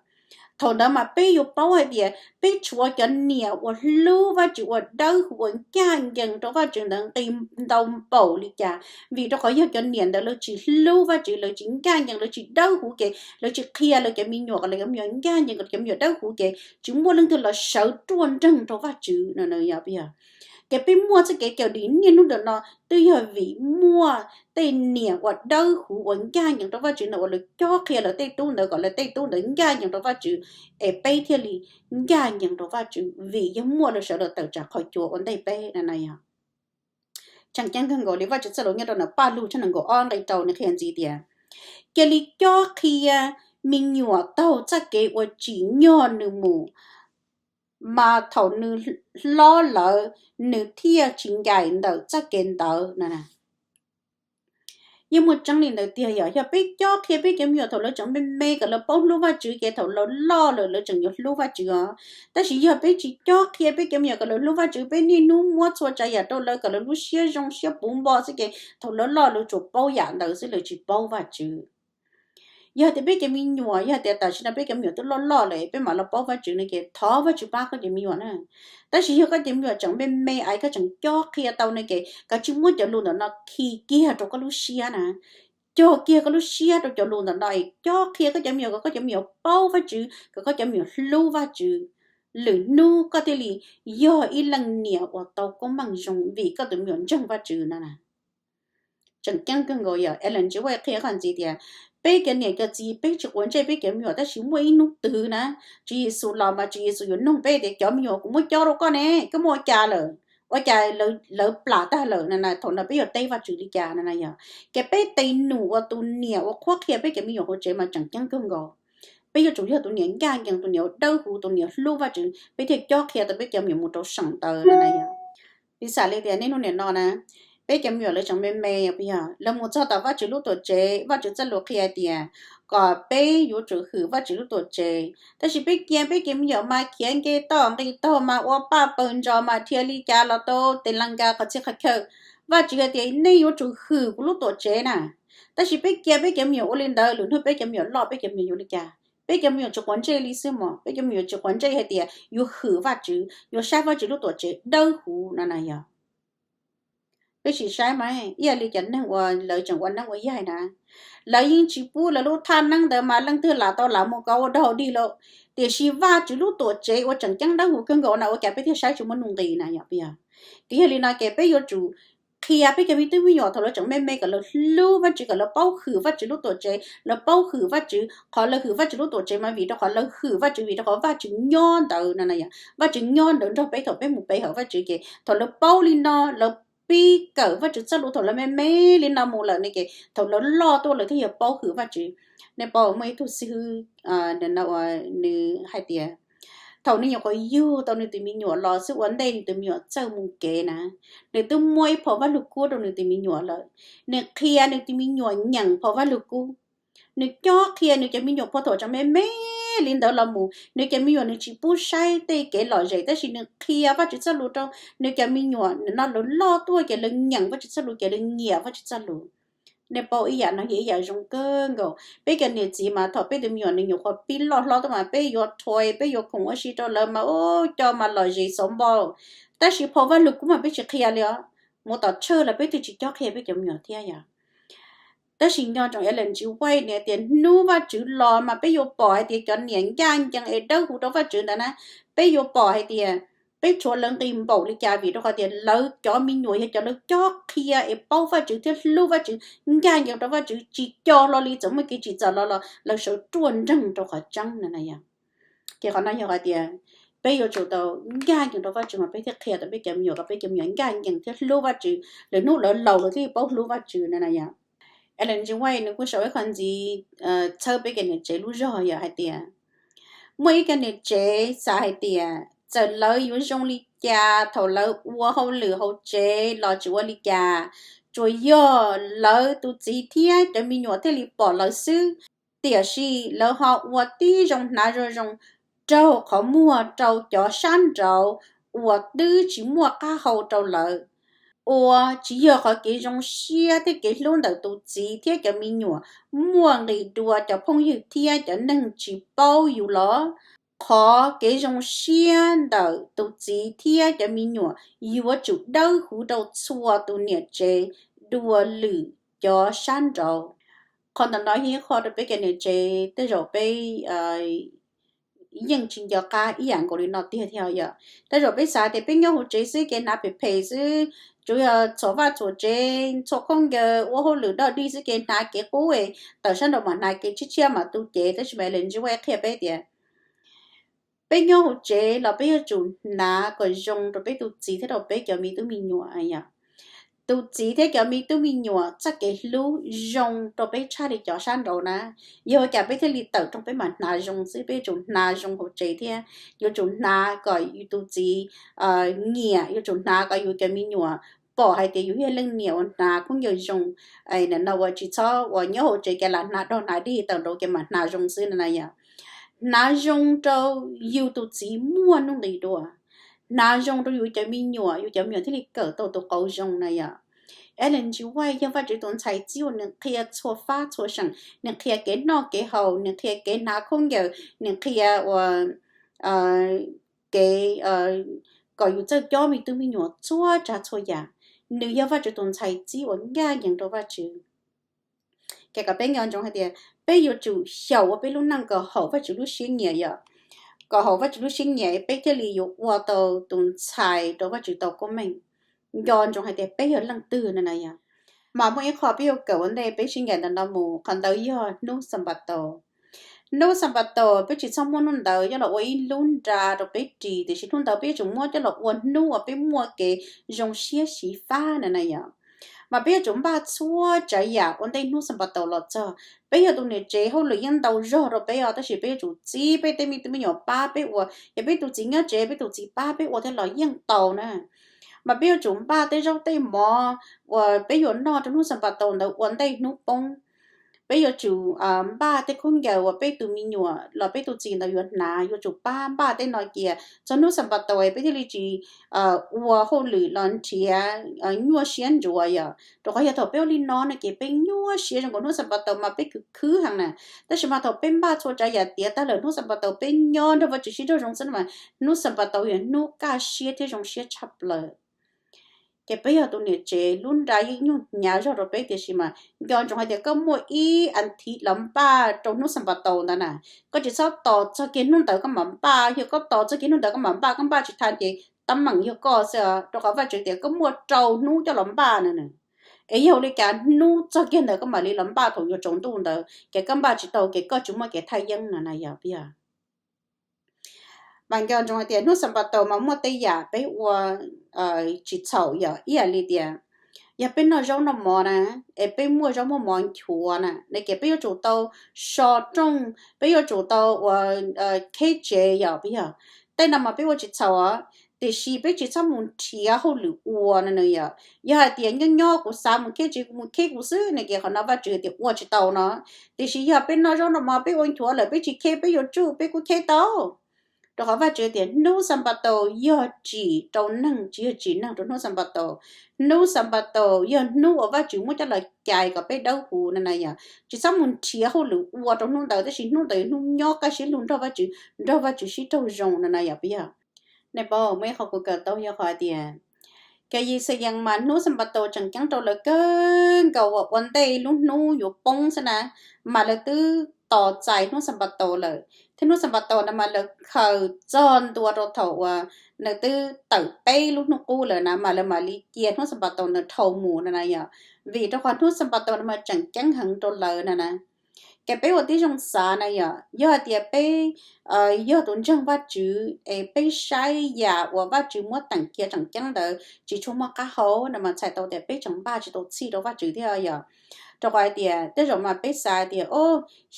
Thaum ntawd mas peb yuav paub hais tias peb tshuav cov niam uas hlub Vajtswv, uas dawb huv, uas ncaj ncees rau Vajtswv ntawd nqi ntau npaum li cas, vim rau qhov yog cov niam ntawd lawv tsis hlub Vajtswv, lawv tsis ncaj ncees, lawv tsis dawb huv ces lawv tsis qhia lawv cov me nyuam kom lawv cov me nyuam ncaj ncees, kom lawv cov me nyuam dawb huv ces tsis muaj leej twg los sawv ruaj nreeg rau Vajtswv no yog. Ces peb muaj txoj kev cawm dim niaj hnub ntawm no twb yog vim muaj tej niam uas dawb huv uas ncaj ncees rau Vajtswv ntawd uas lawv cob qhia lawv tej tub ntawd kom lawv tej tub ntawd ncaj ncees rau Vajtswv, es peb thiaj li ncaj ncees rau Vajtswv vim yog muaj lawv sawv daws tawm tsam qhov cuav ua ntej peb na yog. Tseem ceeb kawg nkaus li Vajtswv txoj lus nyob rau ntawm Paj Lug tshooj nees nkaum ob nqe rau nws qhia ntxiv tias, cia li cob qhia me nyuam taug txoj kev uas tsim nyog nws mus, mas thaum nws hlob lawm nws thiaj tsis ncaim ntawm txoj kev ntawd na. Yeej muaj tseeb li ntawd tiag yog, yog peb cob qhia peb cov me nyuam thaum lawv tseem me me kom lawv paub hlub Vajtswv ces thaum lawv loj lawm lawv tseem yuav hlub Vajtswv os. Tab sis yog peb tsis cob qhia peb cov me nyuam kom lawv hlub Vajtswv, peb niaj hnub muab txhua tsav yam rau lawv kom lawv lub siab zoo siab puv npo xwb ces thaum lawv loj lawv tsuas paub yam ntawd xwb, lawv tsis paub Vajtswv. Yog tias peb cov me nyuam, yog tias tam sim no peb cov me nyuam twb loj loj lawm peb mam los paub Vajtswv no ces thov Vajtswv pab koj cov me nyuam na. Tab sis yog koj cov me nyuam tseem me me es koj tseem cob qhia tau no ces koj tsis muab cov lus ntawm no khi kiag rau koj lub siab na. Cog kiag koj lub siab rau cov lus ntawm no es cob qhia koj cov me nyuam kom koj cov me nyuam paub Vajtswv, kom koj cov me nyuam hlub Vajtswv. Lwm hnub koj thiaj li yog ib leej niam uas tau koob meej zoo vim koj tus me nyuam ntseeg Vajtswv na. Tseem ceeb kawg nkaus yog Ellen G. White qhia qhov ntxiv tias, peb cov niam cov txiv peb tsis quav ntsej peb cov me nyuam tab sis muaj ib hnub twg na, Tswv Yexus los mas Tswv Yexus yuav nug peb tias, cov me nyuam kuv muab cob rau koj ne, koj muab ua cas lawm? Ua cas lawv plam tag lawm na? Thaum no peb yuav teb Vajtswv li cas na yog? Ces peb tes num ua tus niam uas qhuab qhia peb cov me nyuam hauv tsev mas tseem ceeb kawg nkaus. Peb yuav tsum yog tus niam ncaj ncees, tus niam dawb huv, tus niam hlub Vajtswv peb thiaj cob qhia tau peb cov me nyuam mus rau seem ntawd na yog. Piv xam li tias niaj hnub nim no na, peb cov me nyuam lawv tseem me me yog, lawv mus txog tom Vajtswv lub tuam tsev, Vajtswv txoj lus qhia tias kom peb yuav tsum hwm Vajtswv lub tuam tsev. Tab sis peb cia peb cov me nyuam mas khiav nce toj nqis tog mas ua paj pawg ntsos mas dhia li cas los tau tes las nkas qhov txhia qhov chaw. Vajtswv hais tias nej yuav tsum hwm kuv lub tuam tsev na. Tab sis peb cia peb cov me nyuam ua li ntawd, lwm hnub peb cov me nyuam loj peb cov me nyuam yuav li cas? Peb cov me nyuam tsis quav ntsej li xwb mog, peb cov me nyuam tsis quav ntsej hais tias yuav hwm Vajtswv, yuav saib Vajtswv lub tuam tsev dawb huv no na yog. Peb sim saib mas ib yam li cov neeg uas lawv tseem ua neeb ua yaig na, lawv yeej tsis pub lawv lub thaj neeb ntawd mas leej twg lam tau lam mus kov ua dog dig lawm. Tiam sis Vajtswv lub tuam tsev uas tseem ceeb dawb huv kawg nkaus na ua cas peb thiaj saib tsis muaj nuj nqis na yog. Ces yog li no ces peb yuav tsum qhia peb cov me tub me nyuam thaum lawv tseem me me kom lawv hlub Vajtswv, kom lawv paub hwm Vajtswv lub tuam tsev, lawv paub hwm Vajtswv. Qhov lawv hwm Vajtswv lub tuam tsev mas vim rau qhov lawv hwm Vajtswv, vim rau qhov Vajtswv nyob ntawd na yog. Vajtswv nyob ntawd nrog peb thaum peb mus pe hawm Vajtswv ces thaum lawv paub li no, lawv pib kawm Vajtswv txoj lus thaum lawv me me li no mus lawm ne ces thaum lawv loj tuaj lawv thiaj yuav paub hwm Vajtswv. Nej paub muaj ib tug xib hwb nws hais tias thaum nws nyuam qhuav yug tau nws tus me nyuam los xwb ua ntej nws tus me nyuam txawj mus kev na, nws twb muab ib phau Vajluskub rau nws tus me nyuam lawm. Nws qhia nws tus me nyuam nyeem phau Vajluskub. Nws cob qhia nws cov me nyuam puag thaum tseem me me li ntawd los mus, nws cov me nyuam nws tsis pub saib tej kev lom zem tab sis nws qhia Vajtswv txoj lus rau nws cov me nyuam no, lawv loj tuaj ces lawv nyeem Vajtswv txoj lus ces lawv nyiam Vajtswv txoj lus. Nej paub ib yam no yog ib yam zoo kawg nkaus. Peb cov niam txiv mas thaum peb tus me nyuam nws nyuam qhuav pib loj hlob tuaj mas peb yuav rhuav, peb yuav khoom ua si rau lawv mas ub, coj mas lom zem xov npo. Tab sis phau Vajluskub mas peb tsis qhia li os. Mus tom church los peb twb tsis cob qhia peb cov me nyuam thiab yom. Tab sis nco ntsoov Ellen G. White nws tias hnub Vajtswv los mas peb yuav pom hais tias cov niam ncaj ncees es dawb huv rau Vajtswv ntawd na, peb yuav pom hais tias peb tshuav lawv nqi npaum li cas vim rau qhov tias lawv cov me nyuam yog cov lawv cob qhia es paub Vajtswv thiab hlub Vajtswv, ncaj ncees rau Vajtswv, tsis co hlo li, txawm muaj kev tsim txom los los lawv sawv ruaj nreeg rau qhov tseeb na yom. Ces qhov no yog hais tias peb yuav tsum tau ncaj ncees rau Vajtswv mas peb thiaj qhia tau peb cov me nyuam kom peb cov me nyuam ncaj ncees thiab hlub Vajtswv, lwm hnub lawv laus lawv thiaj paub hlub Vajtswv na yom. Ellen G. White nws kuj sau ib qho ntxiv txhawb peb cov niam tsev lub zog yog hais tias muaj ib cov niam tsev xav hais tias txawm lawv yuav zoo li cas thaum lawv ua hauj lwm hauv tsev los tsis ua li cas, tsuas yog lawv tus txiv thiab cov me nyuam thiaj li pom lawv xwb. Tiam sis lawv ho ua tib zoo hnav zoo zoo raug qhov muag rau cov sab nraud uas twb tsis muaj qab hau rau lawv. Uas tsis yog qhov kev zoo siab thiab kev hlub ntawm tus txiv thiab cov me nyuam muaj nqis dua cov phooj ywg thiab cov neeg tsis paub yus los? Qhov kev zoo siab ntawm tus txiv thiab cov me nyuam yuav tsum dawb huv rau txhua tus niam tsev dua lwm cov sab nraud. Qhov ntawm no yog ib qho rau peb cov niam tsev tej zaum peb yeej tsis nco qab ib yam nkaus li no tiag thiab yom. Tej zaum peb xav tias peb nyob hauv tsev xwb kev hnav phem phem xwb, tsuas yog txhuam vaj txhuam tsev, txhuam khaub ncaws, ua hauj lwm dog dig xwb kev hnav kev qub, tawm sab nraud mam hnav kev tshiab tshiab mam tu cev, tab sis mas Ellen G. White qhia peb tias peb nyob hauv tsev los peb yuav tsum hnav kom zoo rau peb tus txiv thiab rau peb cov me tub me nyuam yom. Tus txiv thiab cov me tub me nyuam txoj kev hlub zoo rau peb tshaj li cov sab nraud na. Yog ua cas peb thiaj li tawm rooj peb mam hnav zoo xwb, peb yuav tsum hnav zoo hauv tsev thiab yuav tsum hnav kom yus tus txiv nyiam, yuav tsum hnav kom yus cov me nyuam pom hais tias yus yog leej niam uas hnav khaub ncaws zoo. Nim no uas tsis txhob uas nyob hauv tsev ces lam hnav dog hnav dig tawm nraud ces mam hnav zoo xwb no na yom. Hnav zoo rau yus tus txiv muaj nuj nqis dua, hnav zoo rau yus cov me nyuam, yus cov me nyuam thiaj li kawm tau tus qauv zoo na yom. Ellen G. White yog Vajtswv tus ntxhais txib uas nws qhia txhua fab txhua seem, nws qhia kev noj kev haus, nws qhia kev hnav khaub ncaws, nws qhia uas kev kom yus txawj cob me tub me nyuam txhua tsav txhua yam. Nws yog Vajtswv tus ntxhais txib uas ncaj ncees rau Vajtswv. Ces kom peb nco ntsoov hais tias peb yuav tsum xyaum ua peb lub neej kom haum Vajtswv lub siab nyiam yom, kom haum Vajtswv lub siab nyiam peb thiaj li yuav ua tau tus ntxhais rau Vajtswv tau koob meej. Nco ntsoov hais tias peb yog leej twg no na yom. Mas muaj ib qho peb yuav kawm ua ntej peb sib ncaim ntawm no mus, qhov ntawd yog hnub Xanpataus. Hnub Xanpataus peb tsis txhob muab hnub ntawd coj los ua ib lub nra rau peb ris, tiam sis hnub ntawd peb yuav tsum muab coj los ua hnub uas peb muaj kev zoo siab xyiv fab na na yom. Mas peb yuav tsum npaj txhua tsav yam ua ntej hnub Xanpataus los txog. Peb yog tus niam tsev hauj lwm yeej ntau zog rau peb os, tab sis peb yuav tsum txib peb tej me tub me nyuam pab peb ua, yog peb tus txiv nyob tsev peb tus txiv pab peb ua thiab los yeej tau na. Mas peb yuav tsum npaj tej zaub tej mov uas peb yuav noj rau hnub Xanpataus ntawd ua ntej hnub poob. Peb yuav tsum npaj tej khaub ncaws uas peb tus me nyuam los peb tus txiv ntawd yuav hnav, yuav tsum pab npaj tej no cia txog hnub Xanpataus peb thiaj li tsis ua hauj lwm los nrhiav nyuaj siab ntsuav yom. Rau qhov yog thaum peb ua li no no ces peb nyuaj siab zoo nkaus hnub Xanpataus mas peb khwv khwv heev na. Tab sis mas thaum peb npaj txhua tsav yam tiav tag lawm hnub Xanpataus peb nyob nrog Vajtswv sib raug zoo xwb mas hnub Xanpataus yog hnub kaj siab thiab zoo siab tshaj plaws. Ces peb yog tus niam tsev lub nra yeej nyuag hnyav zog rau peb, tiam sis mas nco ntsoov hais tias koj muaj ib as thiv los npaj rau hnub Xanpataus ntawd na. Koj tsis txhob tos txog kiag hnub ntawd koj mam npaj, yog koj tos txog kiag hnub ntawd koj mam npaj, koj npaj tsis tau ces teeb meem yog koj xwb, rau qhov Vajtswv tias koj muaj rau hnub coj los npaj na. Es yog ua li cas hnub txog kiag ntawd koj mam li los npaj thaum yuav tsaus ntuj ntawd, ces koj npaj tsis tau ces koj tsis muaj kev thaj yeeb no na yog peb yog. Mas nco ntsoov hais tias hnub Xanpataus mas muaj tej yam peb ua tsis txhaum yom, ib yam li tias yog peb noj zaub noj mov na, es peb muaj zaub muaj mov nchuav na, ces peb yuav tsum tau so rooj, peb yuav tsum tau ua kheb tsev yom peb yog. Tej no mas peb ua tsis txhaum, tiam sis peb tsis txhob mus nrhiav hauj lwm ua no na yom. Yog hais tias nyob nyob kuv xav mus kheb tsev kuv mus kheb kuv xwb no ces qhov no Vajtswv tias ua tsis tau no. Tiam sis yog peb noj zaub noj mov peb ua nchuav lawm peb tsis kheb peb yuav tsuj peb kuj kheb tau. Rau qhov Vajtswv tias hnub Xanpataus yog tsim rau neeg tsis yog tsim neeg rau hnub Xanpataus. Hnub Xanpataus yog hnub uas Vajtswv muab coj los cais kom peb dawb huv no na yom. Tsis txhob mus nrhiav hauj lwm ua rau hnub ntawd, tab sis hnub ntawd yog hnub nyob kaj siab lug nrog Vajtswv, nrog Vajtswv sib raug zoo no na yom peb yog. Nej paub muaj ib qho kuv kawm tau yog qhov hais tias cov Yixayees mas hnub Xanpataus tseem ceeb rau lawv kawg nkaus uas ua ntej lub hnub yuav poob xwb na, mas lawv twb tos txais hnub Xanpataus lawm. Thiab hnub Xanpataus no mas lawv khaws txog ntua rau thaum uas nws twb tawm peb lub hnub qub lawm na mas lawv mam li cia hnub Xanpataus ntawd dhau mus no na yom. Vim rau qhov hnub Xanpataus no mas tseem ceeb heev rau lawv no na. Ces peb ua tib zoo xav na yom, yog hais tias peb yog tus ntseeg Vajtswv es peb saib yam uas Vajtswv muab teem cia tseem ceeb ntawd tsis tshua muaj qab hau no mas txhais tau tias peb tseem npaj tsis tau txhij rau Vajtswv thiab yom. Rau qhov hais tias tej zaum mas peb xav tias, o,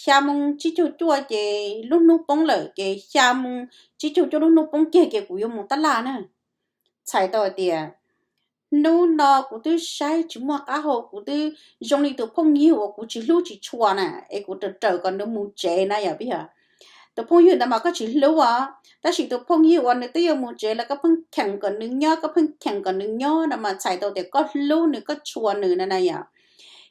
xya moo tsib caug cuaj ces lub hnub poob lawm, ces xya moo tsib caug cuaj lub hnub poob kiag ces kuv yuav mus tab laj na. Txhais tau hais tias hnub no kuv twb saib tsis muaj qab hau, kuv twb zoo li tus phooj ywg uas kuv tsis hlub tsis tshua na, es kuv raws raws kom nws mus tsev na yom, peb yog tus phooj ywg ntawd mas koj tsis hlub os, tab sis tus phooj ywg uas nws twb yuav mus tsev los koj pheej cheem kom nws nyob, koj pheej cheem kom nws nyob no mas txhais tau tias koj hlub nws, koj tshua nws na na yom.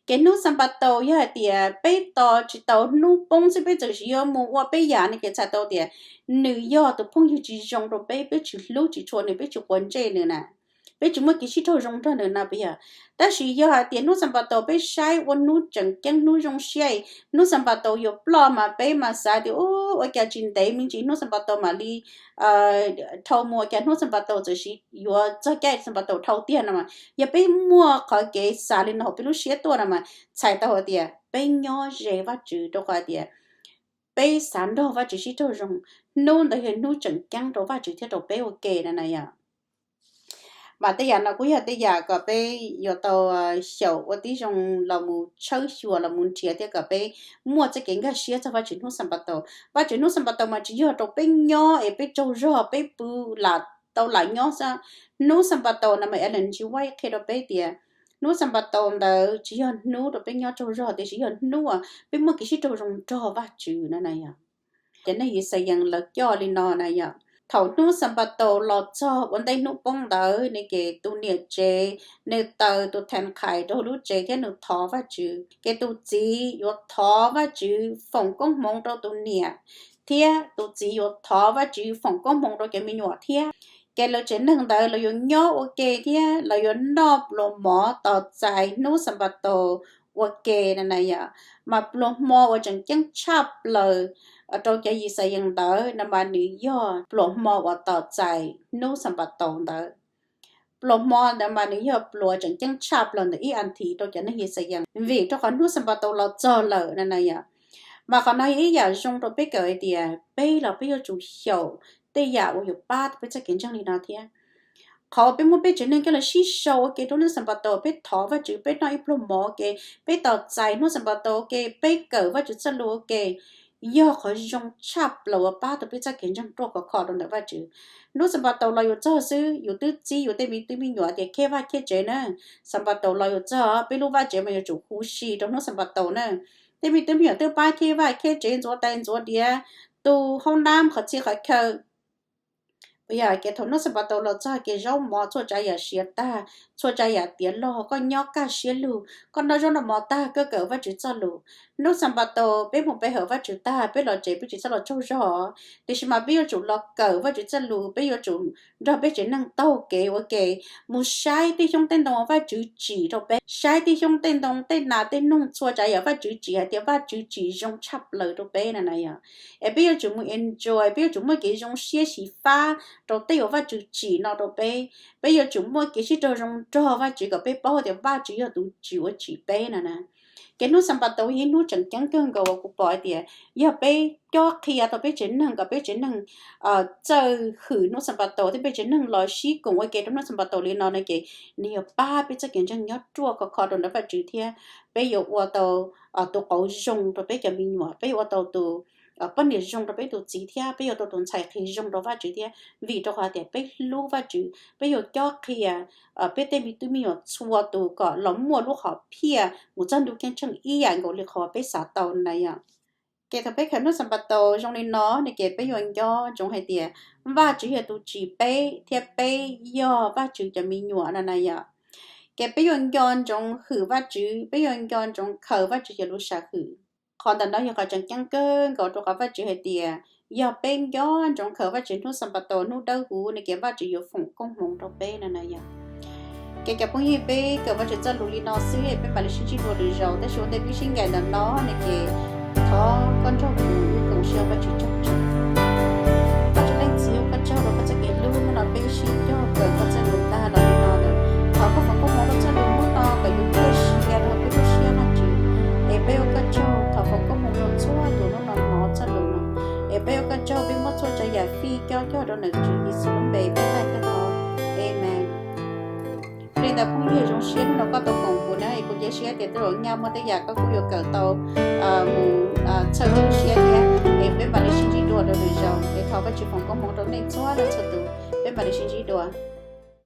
Ces hnub Xanpataus yog hais tias peb tos tsis tau hnub poob xwb peb txawm sis yuav mus ua peb yam no ces txhais tau tias nws yog tus phooj ywg tsis zoo rau peb, peb tsis hlub tsis tshua nws, peb tsis quav ntsej nws na, peb tsis muaj kev sib raug zoo nrog nws no peb yog. Tab sis yog hais tias hnub Xanpataus peb saib ua hnub tseem ceeb, hnub zoo siab, hnub Xanpataus yuav ploj mas peb mas xav tias, u, ua cas tsis ntev me ntsis hnub Xanpataus mam li dhau mus, ua cas hnub Xanpataus txawm sis yuav txog caij Xanpataus dhau tiag no mas yog peb muaj qhov kev xav li no hauv peb lub siab tuaj no mas txhais tau hais tias peb nyob ze Vajtswv, rau qhov tias peb xav nrog Vajtswv sib raug zoo, hnub ntawd yog hnub tseem ceeb rau Vajtswv thiab rau peb ua ke na na yom. Mas tej yam no kuj yog tej yam kom peb yuav tau xyaum ua tib zoo los mus tshawb xyuas los mus nrhiav thiab kom peb muaj txoj kev nkag siab txog Vajtswv hnub Xanpataus. Vajtswv hnub Xanpataus mas tsis yog rau peb nyob es peb tsaug zog peb pw lam tau lam nyob xwb. Hnub Xanpataus no mas Ellen G. White qhia rau peb tias hnub Xanpataus ntawd tsis yog hnub rau peb nyob tsaug zog, tiam sis yog hnub uas peb muaj kev sib raug zoo nrog Vajtswv no na yom. Cov neeg Yixalayees lawv coj li no na yom, thaum hnub Xanpataus los txog ua ntej hnub poob ntawd ne ces tus niam tsev nws taws tus theem qhais rau lub tsev thiab nws thov Vajtswv. Ces tus txiv yuav thov Vajtswv foom koob hmoov rau tus niam, thiab tus txiv yuav thov Vajtswv foom koob hmoov rau cov me nyuam thiab. Ces lawv tsev neeg ntawd lawv yuav nyob ua ke thiab lawv yuav noj pluas mov tos txais hnub Xanpataus ua ke na na yom. Mas pluas hmo uas tseem ceeb tshaj plaws rau cov Yixalayees ntawd no mas nws yog pluas hmo uas tos txais hnub Xanpataus ntawd. Pluas hmo ntawd mas nws yog pluas tseem ceeb tshaj plaws ntawm ib as thiv rau cov neeg Yixalayees, vim rau qhov hnub Xanpataus los txog lawm na na yom. Mas qhov no yog ib yam zoo rau peb kawm hais tias peb los peb yuav tsum xyaum tej yam uas yuav pab tau peb txoj kev ntseeg li no thiab. Qhov peb muab peb tsev neeg coj los sib sau ua ke rau hnub Xanpataus, peb thov Vajtswv, peb noj ib pluag mov ua ke, peb tos txais hnub Xanpataus ua ke, peb kawm Vajtswv txoj lus ua ke, yog qhov zoo tshaj plaws uas pab tau peb txoj kev ntseeg ruaj khov kho rau ntawm Vajtswv. Hnub Xanpataus los yuav txog xwb yus twb txib yus tej me tub me nyuam tias khiav vaj khiav tsev na. Xanpataus los yuav txog, peb lub vaj tsev mas yuav tsum huv si rau hnub Xanpataus na. Tej me tub me nyuam twb pab khiav vaj khiav tsev, ntxuav tais ntxuav diav, tu haub nab qhov txhia qhov chaw. Yog ces thaum hnub Xanpataus los txog ces zaub mov txhua tsav yam siav tag, txhua tsav yam tiav log, koj nyob kaj siab lug, koj noj zaub noj mov tag koj kawm Vajtswv txoj lus. Hnub Xanpataus peb mus pe hawm Vajtswv tag peb los tsev peb tsis txhob los tsaug zog, tiam sis mas peb yuav tsum los kawm Vajtswv txoj lus, peb yuav tsum nrog peb tsev neeg taug kev ua ke mus saib tej xyoob tej ntoo uas Vajtswv tsim rau peb, saib tej xyoob tej ntoo tej nas tej noog txhua tsav yam Vajtswv tsim hais tias Vajtswv tsim zoo tshaj plaws rau peb na na yom. Es peb yuav tsum mus enjoy, peb yuav tsum muaj kev zoo siab xyiv fab rau tej uas Vajtswv tsim no rau peb. Peb yuav tsum muaj kev sib raug zoo nrog Vajtswv kom peb paub tias Vajtswv yog tus tsim uas tsim peb na na. Ces hnub Xanpataus yog ib hnub tseem ceeb kawg nkaus uas kuv pom hais tias yog peb cob qhia tau peb tsev neeg kom peb tsev neeg txawj hwm hnub Xanpataus thiab peb tsev neeg los sib koom ua ke rau hnub Xanpataus li no no ces nws yuav pab peb txoj kev ntseeg nyob ruaj khov kho rau ntawm Vajtswv thiab peb yuav ua tau tus qauv zoo rau peb cov me nyuam, peb yuav ua tau tus poj niam zoo rau peb tus txiv thiab peb yuav tau tus ntxhais qhia zoo rau Vajtswv thiab, vim rau qhov tias peb hlub Vajtswv, peb yuav cob qhia peb tej me tub me nyuam txhua tus kom los muaj lub hom phiaj mus txog ntuj ceeb tsheej ib yam nkaus li qhov peb xav tau na yom. Ces thaum peb khaws hnub Xanpataus zoo li no ne ces peb yuav nco ntsoov hais tias Vajtswv yog tus tsim peb thiab peb yog Vajtswv cov me nyuam no na yom. Ces peb yuav nco ntsoov hwm Vajtswv, peb yuav nco ntsoov khaws Vajtswv cov lus sam hwm. Qhov ntawm no yog qhov tseem ceeb kawg nkaus rau qhov Vajtswv hais tias yog peb nco ntsoov khaws Vajtswv hnub Xanpataus hnub dawb huv ne ces Vajtswv yuav foom koob hmoov rau peb no na yom. Ces cov phooj ywg, peb kawm Vajtswv txoj lus li no xwb peb mam li sib ntsib dua lwm zaus, tab sis ua ntej peb sib ncaim ntawm no ne ces thov koj nrog kuv koom siab Vajtswv tsaug tso. Vajtswv Leej Txiv, ua koj tsaug rau koj txoj kev hlub hnub no peb sib cog kawm koj txoj lus tag los li no lawm. Thov koj foom koob hmoov rau txoj lus hnub no kom yus thiaj siab rau peb lub siab Vajtswv, es peb ua koj tsaug. Thov foom koob hmoov rau Tsaug peb muab txhua tsav yam fij cob cog rau ntawm Tswv Yexus lub npe peb tag thiab thov, Amees. Li ntawd phooj ywg, zoo siab hnub no koj tau koom kuv na, es kuv cia siab tias tej zaum nyaj muaj tej yam koj kuj yuav kawm tau mus txhawb siab thiab. Es peb mam li sib ntsib dua rau lwm zaus, es thov Vajtswv foom koob hmoov rau nej txhua leej txhua tus. Peb mam li sib ntsib dua.